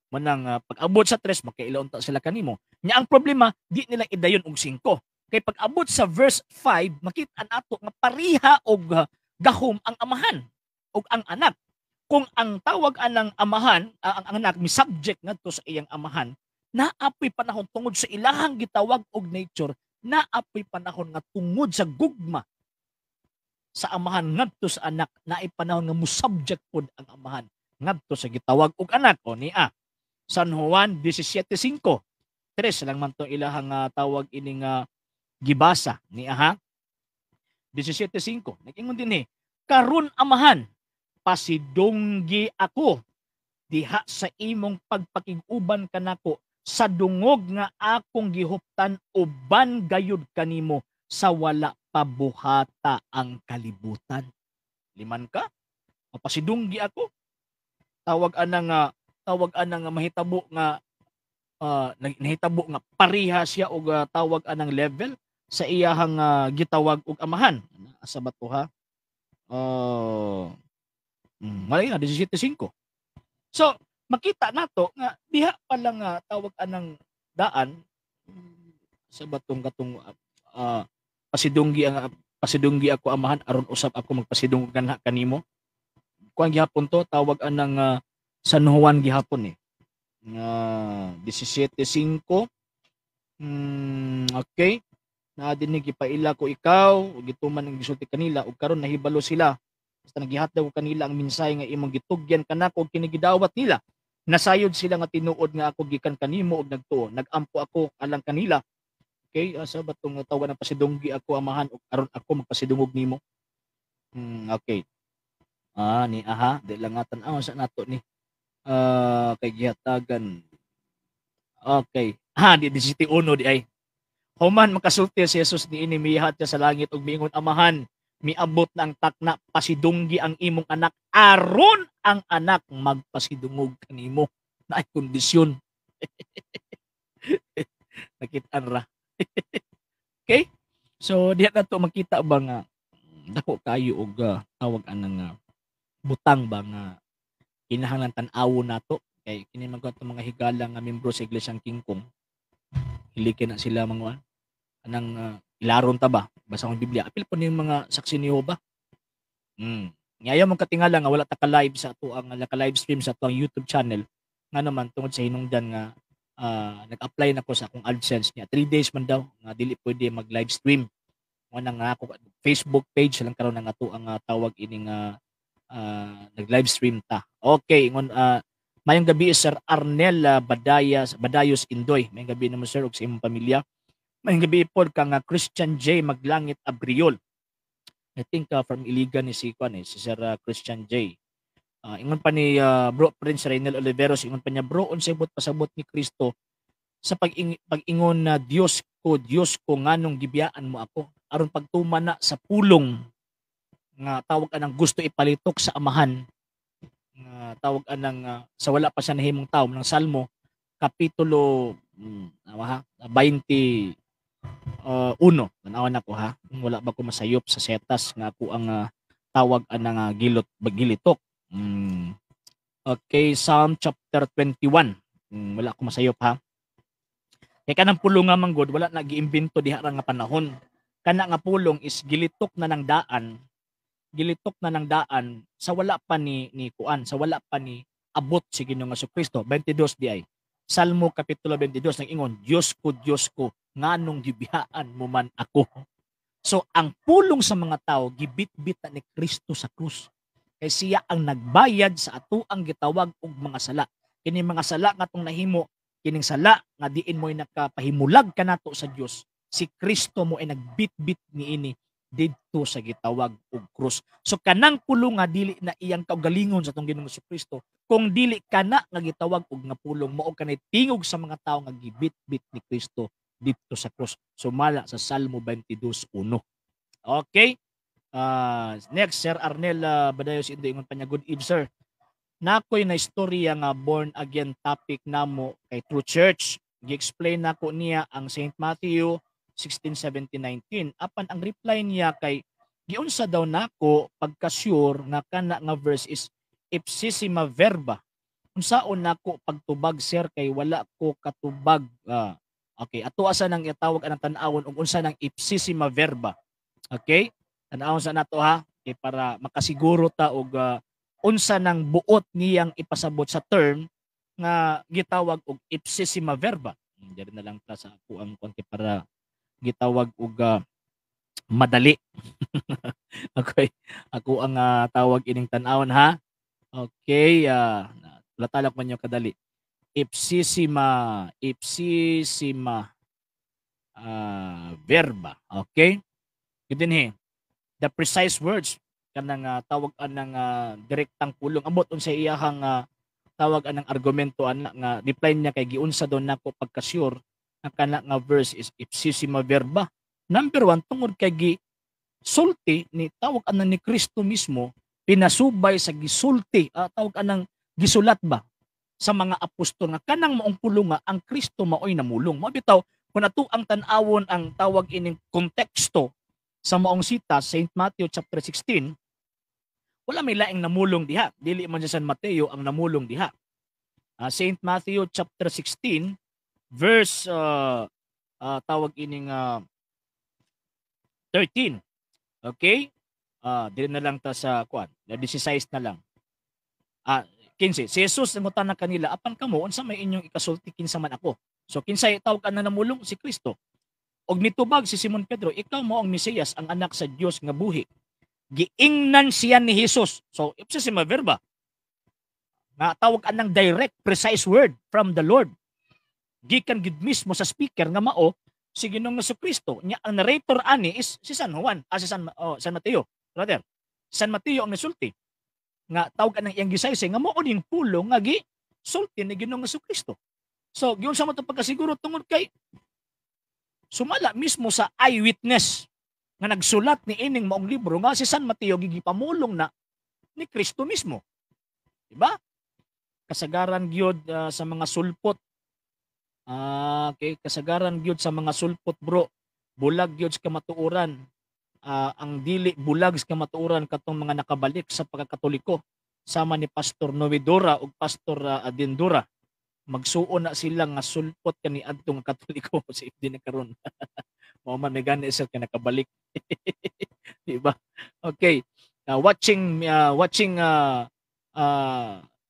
Manang pag-abot sa 3 makaila unta sila kanimo. Nya ang problema di nila idayon og 5. Kay pag-abot sa verse 5 makita nato nga pareha og gahom ang Amahan ug ang anak. Kung ang tawag anang Amahan, ang anak mi subject ngadto sa iyang Amahan, naapoy panahon tungod sa ilahang gitawag og nature, naapoy panahon nga tungod sa gugma sa Amahan ngadto sa anak, naay panahon nga mo-subject pod ang Amahan ngadto sa gitawag og anak. O niya. San Juan 17:5. 3 lang man tong ilahang tawag ining gibasa ni aha. 17:5. Nag-ingon din eh, karon Amahan, pasidunggi ako diha sa imong pagpakig-uban kanako sa dungog nga akong gihuptan uban gayud kanimo sa wala pa buhata ang kalibutan. Liman ka? Pasidunggi ako. Tawag anang mahitabo nga nahitabo nga pareha siya og tawag anang level sa iyahang gitawag og amahan. Asa ba to ha? Malay na 17:5. So, makita nato nga diha pa lang nga tawag anang daan sa batong katong pasidunggi ako Amahan aron usab ako magpasidungog kanha kanimo. Kuan gihapon to, tawag anang San Juan gihapon eh. Nga 17:5. Okay. Na dinhi gipaila ko ikaw ug gituman ang gisulti kanila ug karon nahibalo sila. Basta nagihatag ko kanila ang mensahe nga imong gitugyan kanako ug kini gidawat nila. Nasayod sila nga tinuod nga ako gikan kanimo ug nagtuo. Nagampo ako alang kanila. Okay, asa ba tong tawag ng pasidunggi ako Amahan ug aron ako magpasidungog nimo. Okay. Ni aha, di lang nga tan-aw sa nato ni. Kay gihatagan. Okay. Ha, di 17:1 di ay. Human makasulti si Jesus niini, mihat siya sa langit ug miingon, Amahan, miabot na ang takna, pasidunggi ang imong anak aron ang anak magpasidungog kanimo. Naay kondisyon. Nakitaan ra. Okay? So diha na to makita ba nga dako kayo og tawag anang butang ba nga kinahanglan tan-awon nato kay kini man gud mga higala nga membro sa Iglesia King Kong. Hilikin na sila mga anang ilaron ta ba basa akong Biblia, apil po ning mga saksi ni Jehovah. Ngayon mong katingala nga wala ta ka live sa ato ang naka live stream sa ato ang YouTube channel nga naman tungod sa hinungdan nga nag-apply na ko sa akong AdSense niya. 3 days man daw nga dili pwede mag live stream. Mo na nga ako Facebook page lang karon nga ato ang tawag ining nag live stream ta. Okay, ingon mayong gabi Sir Arnel Badayos Indoy. Mayong gabi namo sir ug sa imong pamilya. Mayong gabi pod kang Christian J Maglangit Abriol. I think from Iligan ni si kuan si Sir Christian J. Ingon pa ni Bro Prince Reynel Oliveros, ingon pa niya, bro, unsay buot pasabot ni Kristo sa pag-ingon na Dios ko, Dios ko, nganong gibiyaan mo ako? Aron pagtuman na sa pulong nga tawag anang gusto ipalitok sa Amahan, nga tawag anang sa wala pa siya nahimong tawo ng Salmo kapitulo 21. Tanawan nako ha, wala ba ko masayop sa setas nga ako ang tawag anang gilot bagilitok. Okay, Psalm chapter 21. Wala ko masayop ha. Kay kanang pulong nga manggod wala na giimbento diha ra nga panahon. Kana nga pulong is gilitok na ng daan. Gilitok na ng daan sa wala pa ni kuan, sa wala pa ni abot si Ginoong Kristo. 22 di ay. Salmo kapitulo 22 nag-ingon, Dios ko, Dios ko, nganong gibiyaan mo man ako. So ang pulong sa mga tao gibitbit na ni Kristo sa krus. Kay siya ang nagbayad sa ato ang gitawag og mga sala. Kini mga sala nga atong nahimo, kining sala nga diin mo'y nakapahimulag kanato sa Dios, si Kristo mo ay nagbitbit niini didto sa gitawag og krus. So kanang pulong nga dili na iyang kaugalingon sa atong Ginoong Kristo, kung dili kana nga gitawag og nga pulong, mao kanay tingog sa mga tawo nga gibitbit ni Kristo didto sa krus. Sumala sa Salmo 22:1. Okay? Next, Sir Arnel Badayos Indo, ingon pa niya, good eve sir. Nakoy na istorya nga born again topic namo kay True Church. Gi-explain nako niya ang St. Matthew 16:17-19. Apan ang reply niya kay giunsa daw nako pagka-sure nga kana nga verse is ipsissima verba. Unsaon nako pagtubag sir kay wala ko katubag. Okay, ato asa nang itawag anang tan-awon ug unsa nang ipsissima verba. Okay? Tan-awon sa nato ha, kay para makasiguro ta og unsa nang buot niyang ipasabot sa term nga gitawag og ipsissima verba. Diri na lang ta sa ako ang konti para gitawag og madali. Okay, ako ang tawag ining tan-awon ha. Okay, latalak man niyo kadali. Ipsissima ipsissima verba. Okay? Gid, the precise words, kanang tawag anang direktang pulong. Ambot unsa iyahang tawag anang argumento ana nga reply niya, kay giunsa daw nako pagka-sure nga kana nga verse is ipsissima verba. Number one, tungod kay gi sulti ni, tawag anang, ni Kristo mismo, pinasubay sa gisulti, tawag anang gisulat ba sa mga apostol nga kanang maong pulong nga ang Kristo maoy namulong. Mao bitaw kung ato ang tan-awon ang tawag ining konteksto sa maong sita, St. Matthew chapter 16, wala may laing namulong diha. Dili man si San Mateo ang namulong diha. St. Matthew chapter 16 verse tawag ining 13. Okay? Dili na lang ta sa kuan. 16 na lang. 15. Si Jesus nangutana kanila, "Apan kamo, unsa may inyong ikasulti kinsa man ako?" So kinsay tawag na namulong? Si Kristo. Og mitubag si Simon Pedro, "Ikaw mao ang Mesiyas, ang anak sa Dios nga buhi." Giingnan siya ni Jesus. So ipsissima verba. Nga tawag anang direct, precise word from the Lord. Gikan gid mismo sa speaker nga mao si Ginoong Kristo. Nya ang narrator ani is si San Juan, si San Mateo, brother. San Mateo ang nasulti nga tawag anang iyang gisaysay nga mao ning pulong nga gi sulti ni Ginoong Kristo. So giunsa mo to pagkasiguro? Tungod kay sumala mismo sa eyewitness nga nagsulat ni ining maong libro nga si San Mateo, gigipamulong na ni Kristo mismo. Diba? Kasagaran gyud sa mga sulpot. Okay, kasagaran gyud sa mga sulpot, bro. Bulag gyud sa kamatuoran. Ang dili bulag sa kamatuoran katong mga nakabalik sa pagkakatoliko sama ni Pastor Novedora ug Pastor Adendura. Magsuon na sila nga sulpot kani adtong Katoliko sa FD na karon. Mao man may gani sir kay nakabalik. Di ba? Okay. Watching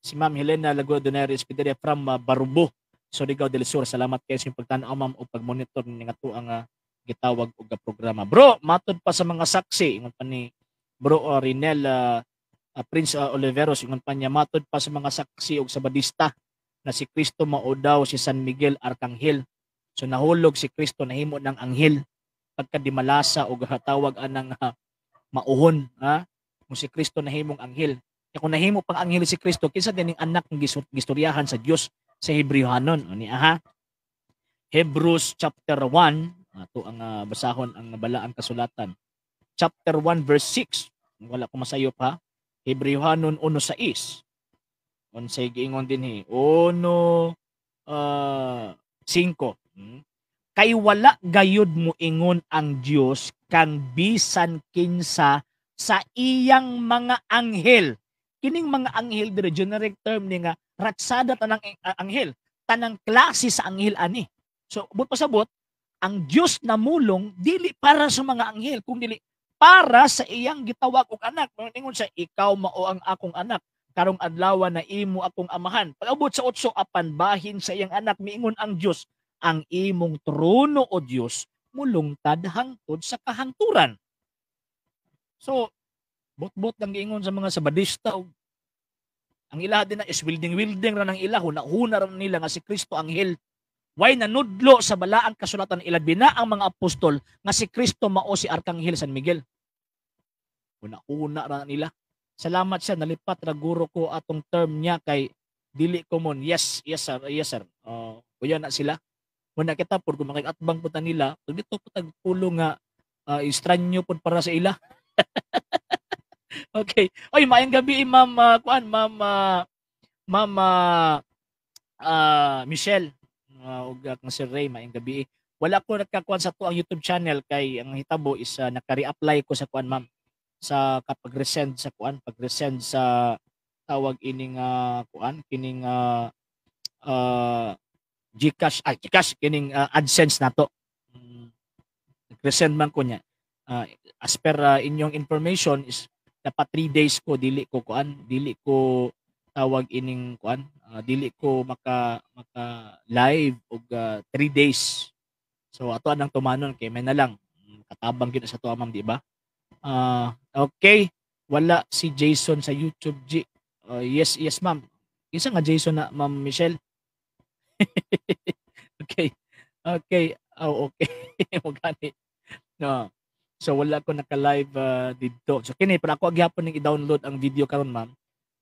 si Ma'am Helena Laguna Donaire Escuderia from Barubo, Surigao del Sur. Salamat kayo sa inyong pagtan-aw, ma'am, o pag-monitor ni nga ang gitawag og programa. Bro, matod pa sa mga saksi, ingon pa ni Bro Rinel Prince Oliveros, ingon pa niya, matod pa sa mga saksi og Sabadista na si Kristo mao daw si San Miguel Arkanghel. So nahulog si Kristo, nahimo ng anghel pagka dimalasa og tawag anang mauhon, ha? Kung si Kristo nahimong anghel. Kaya kung nahimo pang anghel si Kristo, kinsa dining anak ng gistoryahan sa Dios sa Hebreohanon? O ni aha. Hebrews chapter 1, ato ang basahon ang balaang kasulatan. Chapter 1 verse 6. Wala ko masayop ha. Hebreohanon 1:6. Unsay giingon dinhi? 1 5. Kay wala gayud moingon ang Dios kang bisan kinsa sa iyang mga anghel. Kining mga anghel dire, generic term ni nga ratsada tanang anghel, tanang klase sa anghel ani. So but pasabot ang Dios namulong dili para sa mga anghel kung dili para sa iyang gitawag og anak. Ingon siya, "Ikaw mao ang akong anak, karong adlaw na imo akong amahan." Pag-abot sa 8, apan bahin sa iyang anak miingon ang Dios, "Ang imong trono, o Dios, mulungtad hangtod sa kahangturan." So bot-bot lang giingon sa mga Sabadista og ang ilaha din na is wilding-wilding ra ng ila, huna-huna ra nila nga si Kristo anghel. Way nanudlo sa balaang kasulatan, ilabi na ang mga apostol, nga si Kristo mao si Arkanghel San Miguel. Huna-huna ra nila. Salamat siya, nalipat ra guro ko atong term niya kay dili common. Yes, sir, yes, sir. Kuya na sila. Muna kita pud kung makig-atbang pud ta nila, pag dito pud tag pulo nga estranyo pud para sa ila. Okay. Oy, maayong gabi, Ma'am kuan, Ma'am Michelle ug kang Sir Ray, maayong gabi. Wala ko nagkakuan sa to ang YouTube channel kay ang hitabo is naka-reapply ko sa kuan, ma'am, sa kapag resend sa kuan, pag resend sa tawag ining kuan kining GCash, ay GCash, kining AdSense nato. Nag-resend man ko niya. As per inyong information is dapat 3 days ko dili ko kuan, dili ko tawag ining kuan, dili ko maka maka live og 3 days. So ato anang tumanon kay may na lang katabang gyud sa tuwa, ma'am, di ba? Okay, wala si Jason sa YouTube G. Yes, ma'am. Isa nga Jason na, Ma'am Michelle. Okay. Okay. Oh, okay. Mo gani. No. So wala ko naka-live didto. So kini pero ako gihapon ning i-download ang video karon, ma'am.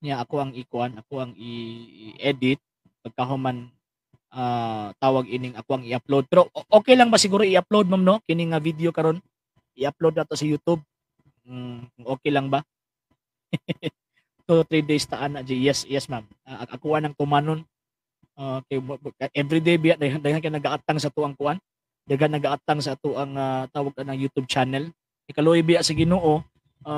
Nya ako ang ikuan, ako ang i-edit pagkahuman, tawag ining ako ang i-upload. Pero okay lang ba siguro i-upload, ma'am, no? Kini nga video karon i-upload nato sa YouTube. Okay lang ba? 2 3 days ta ana. Yes, yes, ma'am. Ako anang tumanon. Okay, everyday biya daghan daghan kay nagaatang sa tuang kuan. Daghan nagaatang sa atuang tawag anang YouTube channel. Ikaluoy biya sa Ginoo,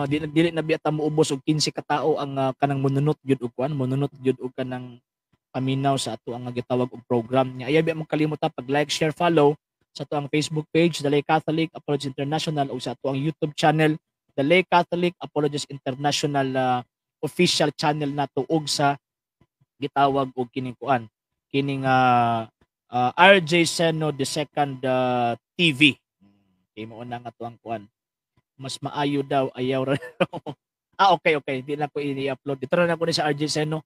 di dili na biya ta moubos og 15 ka tawo ang kanang monunot gyud og kuan, monunot gyud og kanang paminaw sa ato ang gitawag og program. Nya ayaw biya mo kalimot pag like, share, follow sa ato ang Facebook page, The Lay Catholic Apologists International, o sa ato ang YouTube channel, The Lay Catholic Apologists International official channel nato, og sa gitawag og kining kuan, kining RJ Seno the second TV. Kay mao na nga to ang kuan. Mas maayo daw ayaw ra. Ah, okay. Di na ko i-upload. Dito na ko ni sa RJ Seno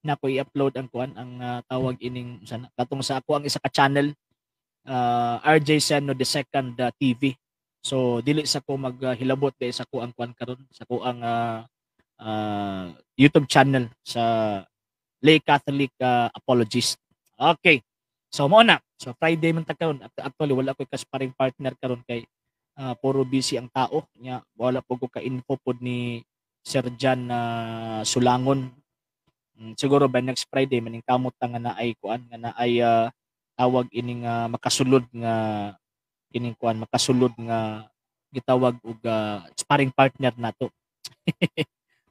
na ko i-upload ang kuan, ang tawag ining sana katong sa ako ang isa ka channel, RJ Seno the second TV. So dili sa ko maghilabot uh, sa ko ang kuan karon, sa ko ang YouTube channel sa Lay Catholic Apologist. Okay. So mo na. So Friday man ta karon. Actually wala koy kasparing partner karon kay puro busy ang tao. Nya wala po ko ka-info pod ni Sir John Sulangon. Siguro by next Friday maning kamot ta nga naay kuan, nga naay tawag ining makasulod nga kining kuan, makasulod nga gitawag og sparring partner nato.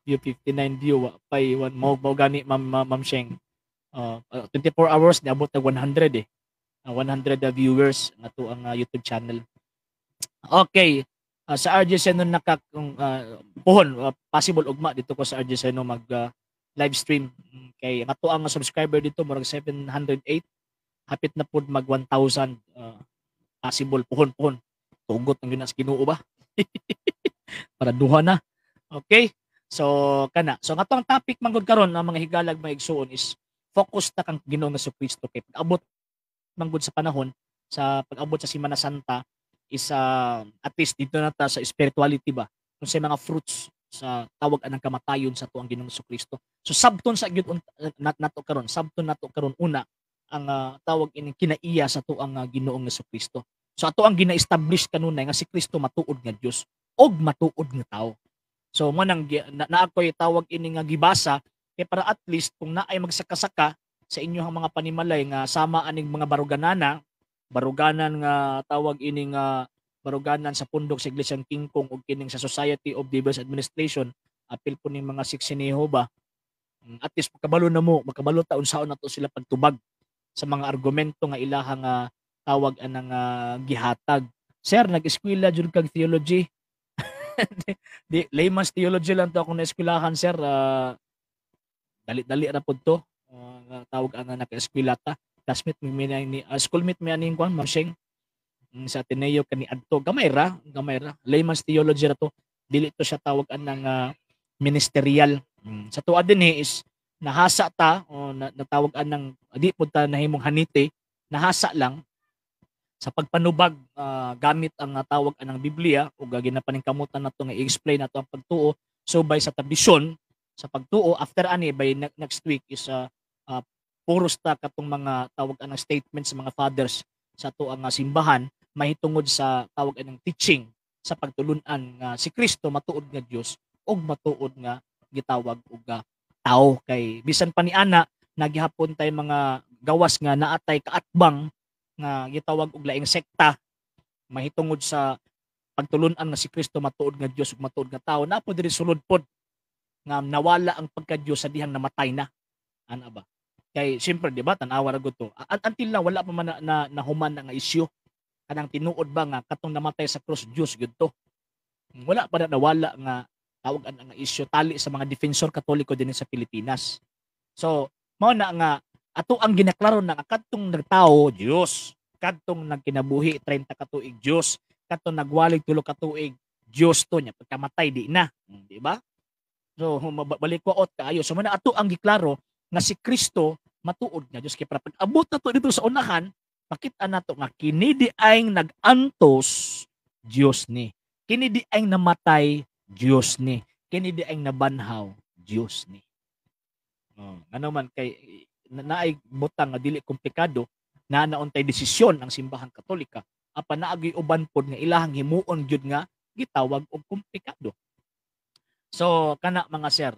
View 59 view, wa pay one mo mo gani, ma'am, ma'am Sheng. 24 hours niabot na 100 eh. 100 viewers nga to ang YouTube channel. Okay. Sa RJ Seno naka kung puhon, possible ugma dito ko sa RJ Seno mag live stream kay ang ato ang subscriber dito murag 708, hapit na pud mag 1,000, possible puhon puhon. Tugot ang ginas Ginoo ba? Para duha na. Okay? So kana. So ang atong topic man gud karon ang mga higalag, mga igsuon, is focus ta kang Ginoong Kristo kay pag-abot man gud sa panahon sa pag-abot sa Semana Santa is at least dito na ta sa spirituality ba, kung sa mga fruits sa tawag anang kamatayon sa tuang Ginoong Kristo. So sabton sa gyud nato karon, sabton nato karon una ang tawag ining kinaiya sa tuang Ginoong Kristo. So ato ang gina-establish kanunay nga si Kristo matuod nga Dios og matuod nga tao. So mo nang na, na ako'y tawag ini nga gibasa kay para at least kung naay magsakasaka sa inyong mga panimalay nga sama aning mga baruganana, baruganan nga tawag ini nga baruganan sa pundok sa Iglesia King Kong ug kining sa Society of Devil's Administration, apil po ning mga Siksineho ba. At least makabalo na mo, makabalo ta unsaon nato sila pagtubag sa mga argumento nga ilahang tawag anang gihatag. Sir, nag-eskwela jud kag theology? Di, layman's theology lang to akong naeskwelahan, sir. Dali-dali ra pud to. Tawag ana naka-eskwela ta. Classmate mi ni schoolmate mi aning kuan, Ma'am Sheng. Sa Ateneo kani adto. Gamay ra, gamay ra. Layman's theology ra to. Dili to siya tawag anang ministerial. Sa tuwa din eh, is nahasa ta o na, natawag anang di pud ta nahimong hanite, nahasa lang sa pagpanubag gamit ang tawag anang Biblia ug ginapaningkamutan nato nga i-explain nato ang pagtuo so by sa tradisyon sa pagtuo. After ani, by next week is puros ta katong mga tawag anang statements sa mga fathers sa ato ang simbahan mahitungod sa tawag anang teaching sa pagtulun-an nga si Kristo matuod nga Dios ug matuod nga gitawag og tao, kay bisan pa ni ana nagihapon tay mga gawas nga naatay kaatbang nga gitawag og laing sekta mahitungod sa pagtulun-an nga si Kristo matuod nga Dios ug matuod nga tao, naa po diri sulod pod nga nawala ang pagka-Dios sa dihang namatay na ana ba. Kay siyempre, di ba, tan-awa ra gud to. Until na wala pa man na nahuman na nga isyu kanang tinuod ba nga katong namatay sa cross Dios gyud to. Wala pa na nawala nga tawag ang nga isyu tali sa mga defensor Katoliko dinhi sa Pilipinas. So mao na nga ato ang ginaklaro na nga kadtong nagtawo Dios, kadtong nagkinabuhi 30 ka tuig Dios, kadtong nagwalig 3 ka tuig Dios to, nya pagkamatay di na, di ba? So balik ko kaayo. So mao na ato ang giklaro nga si Kristo Matuod nga Dios kay para pag abot nato dito sa unahan, makita nato nga kini di ay nag-antos, Dios ni. Kini di ay namatay, Dios ni. Kini di ay nabanhaw, Dios ni. Oh, ngano man kay naay butang nga dili komplikado na nauntay desisyon ang Simbahang Katolika, apan naagay uban pod nga ilahang himuon gyud nga gitawag og komplikado. So kana, mga sir,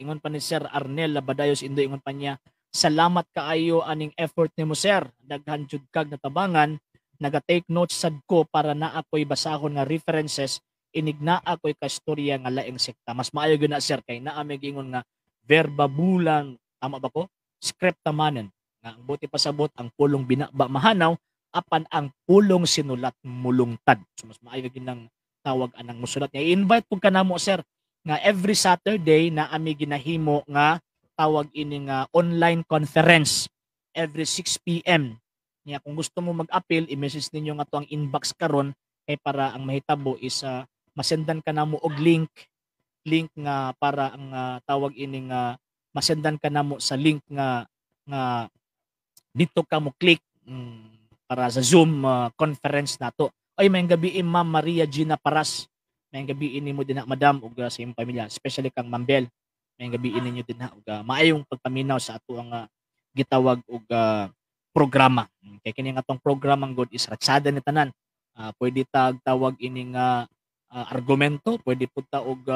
ingon pa ni Sir Arnel Labadayos Indoy, ingon pa niya, "Salamat kaayo aning effort nimo, sir. Daghan jud kag natabangan. Naga-take notes sad ko para naa ko'y basahon nga references inig naa ko'y kastorya nga laing sekta." Mas maayo gyud na, sir, kay naa may giingon nga verba bulan, tama ba ko? Scripta manen. Nga ang buot ipasabot, ang pulong binaba mahanaw, apan ang pulong sinulat mulungtad. So mas maayo gyud nang tawag anang musulat niya. I-invite pud ka namo, sir, nga every Saturday na ami ginahimo nga tawag ini nga online conference every 6 PM. Nya kung gusto mo mag-apil, i-message ninyo nga to ang inbox karon kay para ang mahitabo is masendan ka namo og link link nga para ang tawag ini nga masendan ka namo sa link nga nga dito ka mo click para sa Zoom conference nato. Ay, may gabi, Ma'am Maria Gina Paras. May gabi nimo din na, madam, ug sa imong pamilya, especially kang Ma'am Bel. May gabi ninyo din ha ug maayong pagpaminaw sa ato ang gitawag og programa. Kay kini nga atong programa good is ratsada ni tanan. Pwede tag tawag ini nga argumento, pwede pud ta og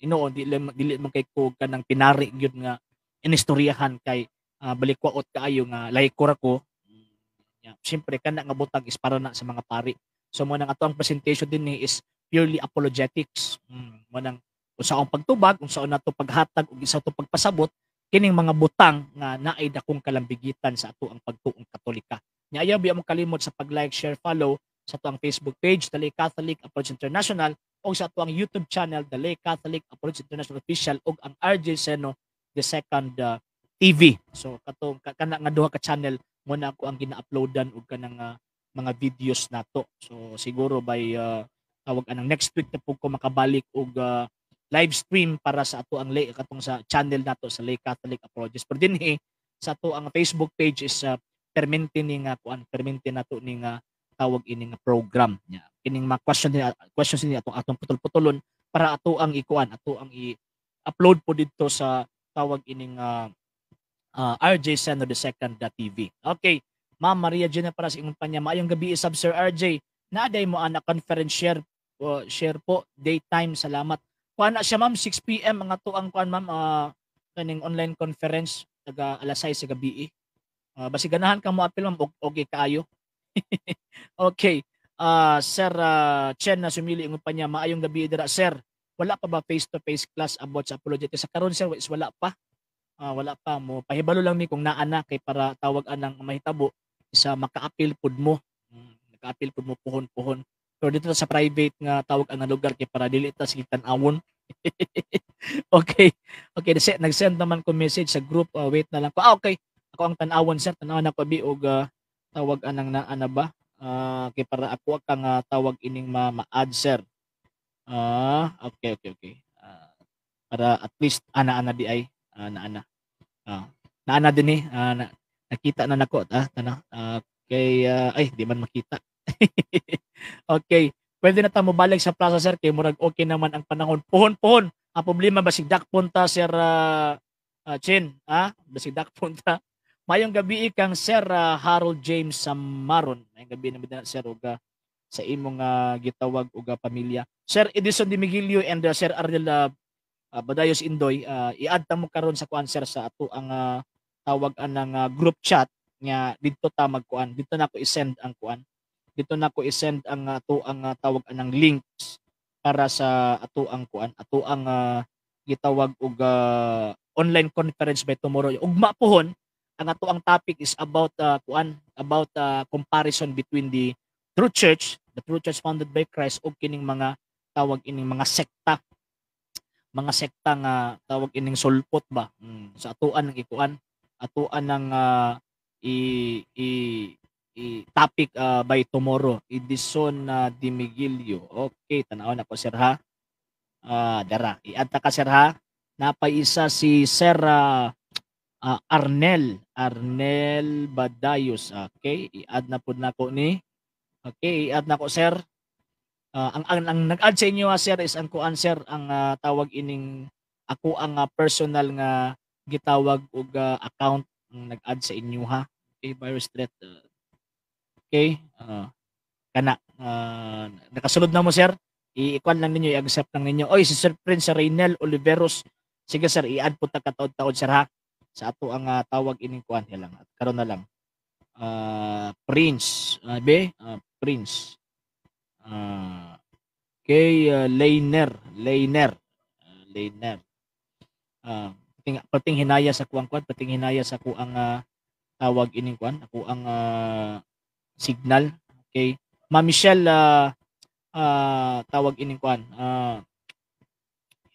inuon, dili man kay ko kanang pinari gyud nga inistoryahan kay balikwaot kaayo nga layko ra ko. Yeah. Siyempre kana nga butang is para na sa mga pari. So mo nang ato ang presentation din ni is purely apologetics. Mo nang unsaon pagtubag, unsaon nato paghatag ug isa to pagpasabot kining mga butang nga naay dakong kalambigitan sa ato ang pagtuong Katolika. Nya ayaw biya mo kalimot sa pag-like, share, follow sa ato ang Facebook page, The Lay Catholic Apologists International, o sa ato ang YouTube channel, The Lay Catholic Apologists International Official, ug ang RJ Seno the Second TV. So katong kana nga duha ka channel mo na ako ang gina-uploadan og kanang mga videos nato. So siguro by tawag anang next week na po ko makabalik og live stream para sa ato ang lay katong sa channel nato sa Lay Catholic Apologists. Pero dinhi sa ato ang Facebook page is permente ni nga kuan, permente nato ni nga tawag ini nga program nya. Kining mga question ni questions ni atong atong putol-putulon para ato ang ikuan, ato ang i-upload po didto sa tawag ining RJ Seno the Second TV. Okay. Ma'am Maria Gina para sa ingon pa niya, "Maayong gabi isab, Sir RJ. Naaday mo ana conference share share po daytime, salamat." Kuan na siya, ma'am, 6 PM ang ato ang kuan, ma'am, kaning online conference taga alas 6 sa gabi. Basi ganahan ka mo apil, ma'am, okay kaayo. Okay. Sir Chen na sumili, ingon pa niya, "Maayong gabi dira, sir. Wala pa ba face to face class about sa apologetics?" Sa karon, sir, is wala pa. Wala pa mo. Pahibalo lang mi kung naa na kay para tawag anang mahitabo isa makaapil pud mo. Makaapil pud mo puhon-puhon. Pero dito sa private nga tawag ang lugar kay para dili ta sige tan-awon. Okay. Okay, nag-send naman ko message sa group. Wait na lang ko. Ah, okay. Ako ang tan-awon, sir. Tan-awon ako bi og tawag anang naa na ba? Kay para ako kang tawag ining ma-add, sir. Ah, okay. Para at least ana-ana di ay ana-ana. Naana din eh. Na, nakita na nako tana. Kay ay di man makita. Okay. Pwede na ta mobalik sa plaza, sir, kay murag okay naman ang panahon. Puhon-puhon. Ang problema basig dakpon ta, Sir Chin, ah, basig dakpon ta. Mayong gabi kang Sir Harold James Samaron. Mayong gabi naman na, sir, ug sa imong gitawag og pamilya. Sir Edison Di Miguelio and Sir Ariel Badayos Indoy, i-add ta mo karon sa kuan, sir, sa ato ang tawag anang group chat nga didto ta magkuan. Didto na ko i-send ang kuan. Didto na ko i-send ang ato ang tawag anang links para sa ato ang kuan, ato ang gitawag og online conference by tomorrow. Ugma pohon ang ato ang topic is about kuan, about comparison between the true church, the true church founded by Christ, ug kining mga tawag ining mga sekta nga tawag ining sulpot ba. Sa atuan ng ikuan, atuan ng i i i topic by tomorrow. Edison Di Miguelio. Okay, tan-awon ako, sir, ha. Dara, i-add ta ka, sir, ha. Napay isa si Sir Arnel, Arnel Badayos. Okay, i-add na pud nako ni. Okay, i-add nako, sir. Ang nag-add sa inyo, sir, is ang kuan, sir, ang tawag ining ako ang personal nga gitawag og account ang nag-add sa inyo, ha. Okay, virus threat. Okay, kana nakasulod na mo, sir. I-kuan lang ninyo, i-accept lang ninyo. Oy, si Sir Prince Reynel Oliveros. Sige, sir, i-add po ta kataod-taod, sir, ha. Sa ato ang tawag ining kuan lang. At karon na lang. Prince, be, Prince. Okay, Leiner, Leiner, Leiner. Pating hinaya sa kuang kuan, pating hinaya sa kuang tawag ining kuan, ako ang signal. Okay. Ma'am Michelle, tawag ining kuan,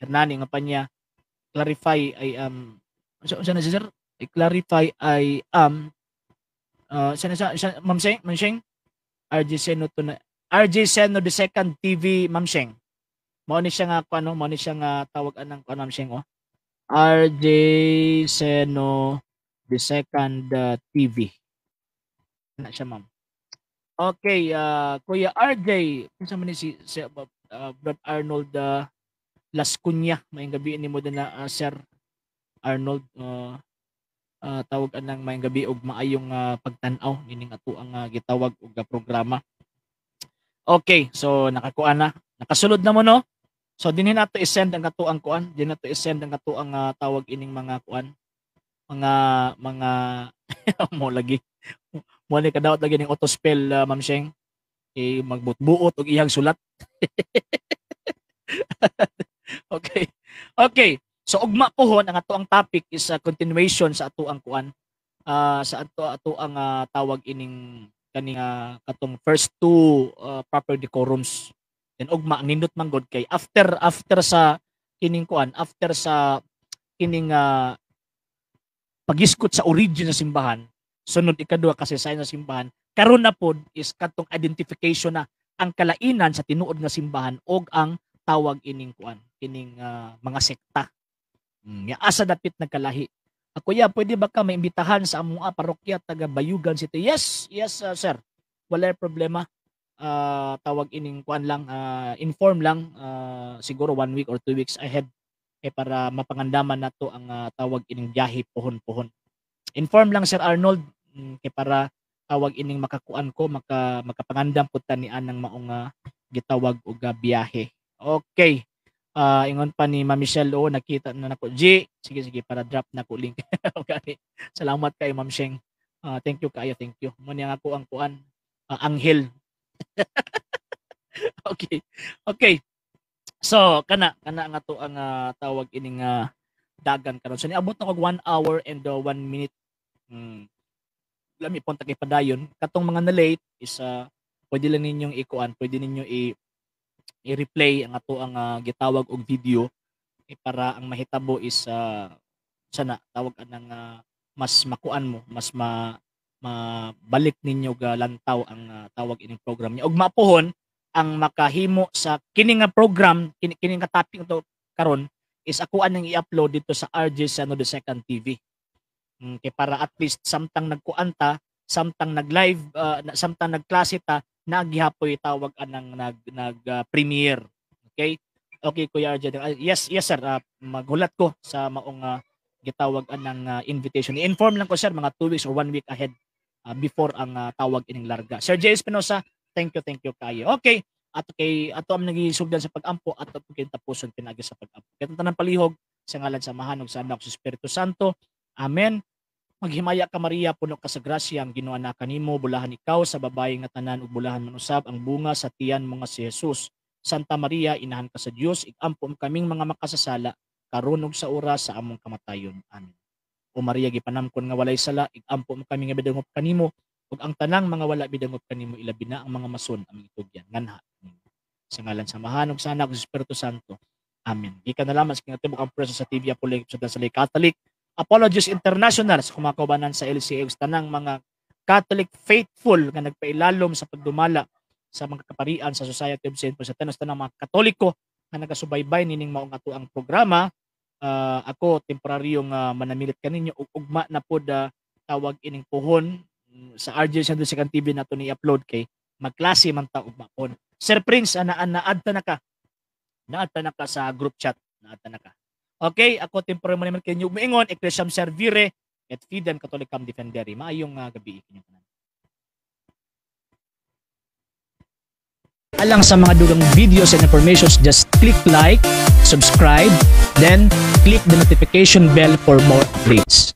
Hernani nga pa niya, clarify I am, unsa na si sir? I-clarify I am, sa Ma'am Sheng, Ma'am Sheng? RJ Seno to na, RJ Seno the second TV, Ma'am Sheng. Mao ni siya nga kuan, no? Mao ni siya nga tawag anang kuan, Ma'am Sheng, oh. RJ Seno the second TV. Na siya, ma'am. Okay, Kuya RJ, kinsa man ni si Brad Arnold Lascuña. Maayong gabi nimo din na, Sir Arnold. Tawag anang maayong gabi og maayong pagtan-aw nining ato ang gitawag og programa. Okay, so nakakuan na. Nakasulod na mo, no? So dinhi nato i-send ang ato ang kuan, dinhi nato i-send ang ato ang tawag ining mga kuan. Mga mo lagi. Mo ni kadawat lagi ning auto spell, Ma'am Sheng. Eh, magbutbuot og iyang sulat. Okay. Okay. So ugma pohon ang ato ang topic is a continuation sa ato ang kuan. Sa ato ang tawag ining kaning katong first two proper decorums. Then ugma ang nindot man gud kay after sa kining kuan, after sa kining pagiskot sa origin sa simbahan, sunod ikaduha kasi sa simbahan, karon na pod is katong identification na ang kalainan sa tinuod nga simbahan og ang tawag ining kuan, kining mga sekta. Ya asa dapit nagkalahi. Ako ya, pwede ba ka maimbitahan sa among parokya taga Bayugan City? Yes, yes, sir. Wala problema. Tawag ining kuan lang, inform lang, siguro 1 week or 2 weeks ahead eh para mapangandaman nato ang tawag ining biyahe pohon-pohon. Inform lang, Sir Arnold, kay para tawag ining makakuan ko, makapangandam pud ta ni anang maong gitawag og biyahe. Okay. Ingon pa ni Ma'am Michelle, oh, nakita na nako. G, sige sige, para drop na ko link. Okay. Salamat kay Ma'am Sheng. Thank you kaayo, thank you. Mo ni ang ako ang kuan, anghel. Okay. Okay. So kana nga to ang tawag ining dagan karon. So niabot na og 1 hour and 1 minute. Lami punta kay padayon. Katong mga na late is pwede lang ninyong ikuan, pwede ninyo i-replay ang ato ang gitawag og video eh, para ang mahitabo is sana tawag anang mas makuan mo, mas mabalik ninyo ga lantaw ang tawag ining program niya. Og mapuhon ang makahimo sa kini nga program, kini nga topic to karon is ako anang i-upload dito sa RJ Seno the Second TV. Kay para at least samtang nagkuan ta, samtang nag-live, samtang nagklase ta, nagihapoy tawag anang nag premiere. Okay? Okay, Kuya RJ. Yes, yes sir, maghulat ko sa maong gitawag anang invitation. I-inform lang ko, sir, mga 2 weeks or 1 week ahead before ang tawag ining larga. Sir J. Espinosa, thank you kayo. Okay. At kay ato ang nagisugdan sa pag-ampo ato po tapuson pinagi sa pag-ampo. Kitang tanan palihog sa ngalan sa Amahan ug sa Anak sa Espiritu Santo. Amen. Maghimaya ka, Maria, puno ka sa grasya, ang Ginoo na kanimo, bulahan ikaw sa babayi nga tanan ug bulahan man usab ang bunga sa tiyan mo nga si Jesus. Santa Maria, inahan ka sa Dios, igampo kaming mga makasasala karon ug sa oras sa among kamatayon. Amen. O Maria, gipanamkon nga walay sala, igampo mo kami nga bidangop kanimo ug ang tanang mga wala bidangop kanimo, ilabi na ang mga mason aming itugyan nganha kanimo. Sa ngalan sa Amahan ug sa Anak ug sa Espiritu Santo. Amen. Gikan na lamang sa kinatibuk ang preso sa TV Apologist sa Catholic Apologists International sa kumakaubanan sa LCA ug sa tanang mga Catholic faithful nga nagpailalom sa pagdumala sa mga kaparian sa Society of Saint Paul, sa tanang mga Katoliko nga nagasubaybay nining maong ato ang programa. Ako temporaryo nga manamilit kaninyo ug ugma na pod tawag ining puhon sa RJ Santo Second TV nato ni upload kay magklase man ta ugma pon. Sir Prince, ana naadta na ka. Naadta na ka sa group chat. Naadta na ka. Okay, ako temporary man kinyo moingon, Ecclesiam Servire et Fidem Catholicam Defendere. Maayong gabi kinyo tanan. Alang sa mga dugang videos and informations, just click like, subscribe, then click the notification bell for more updates.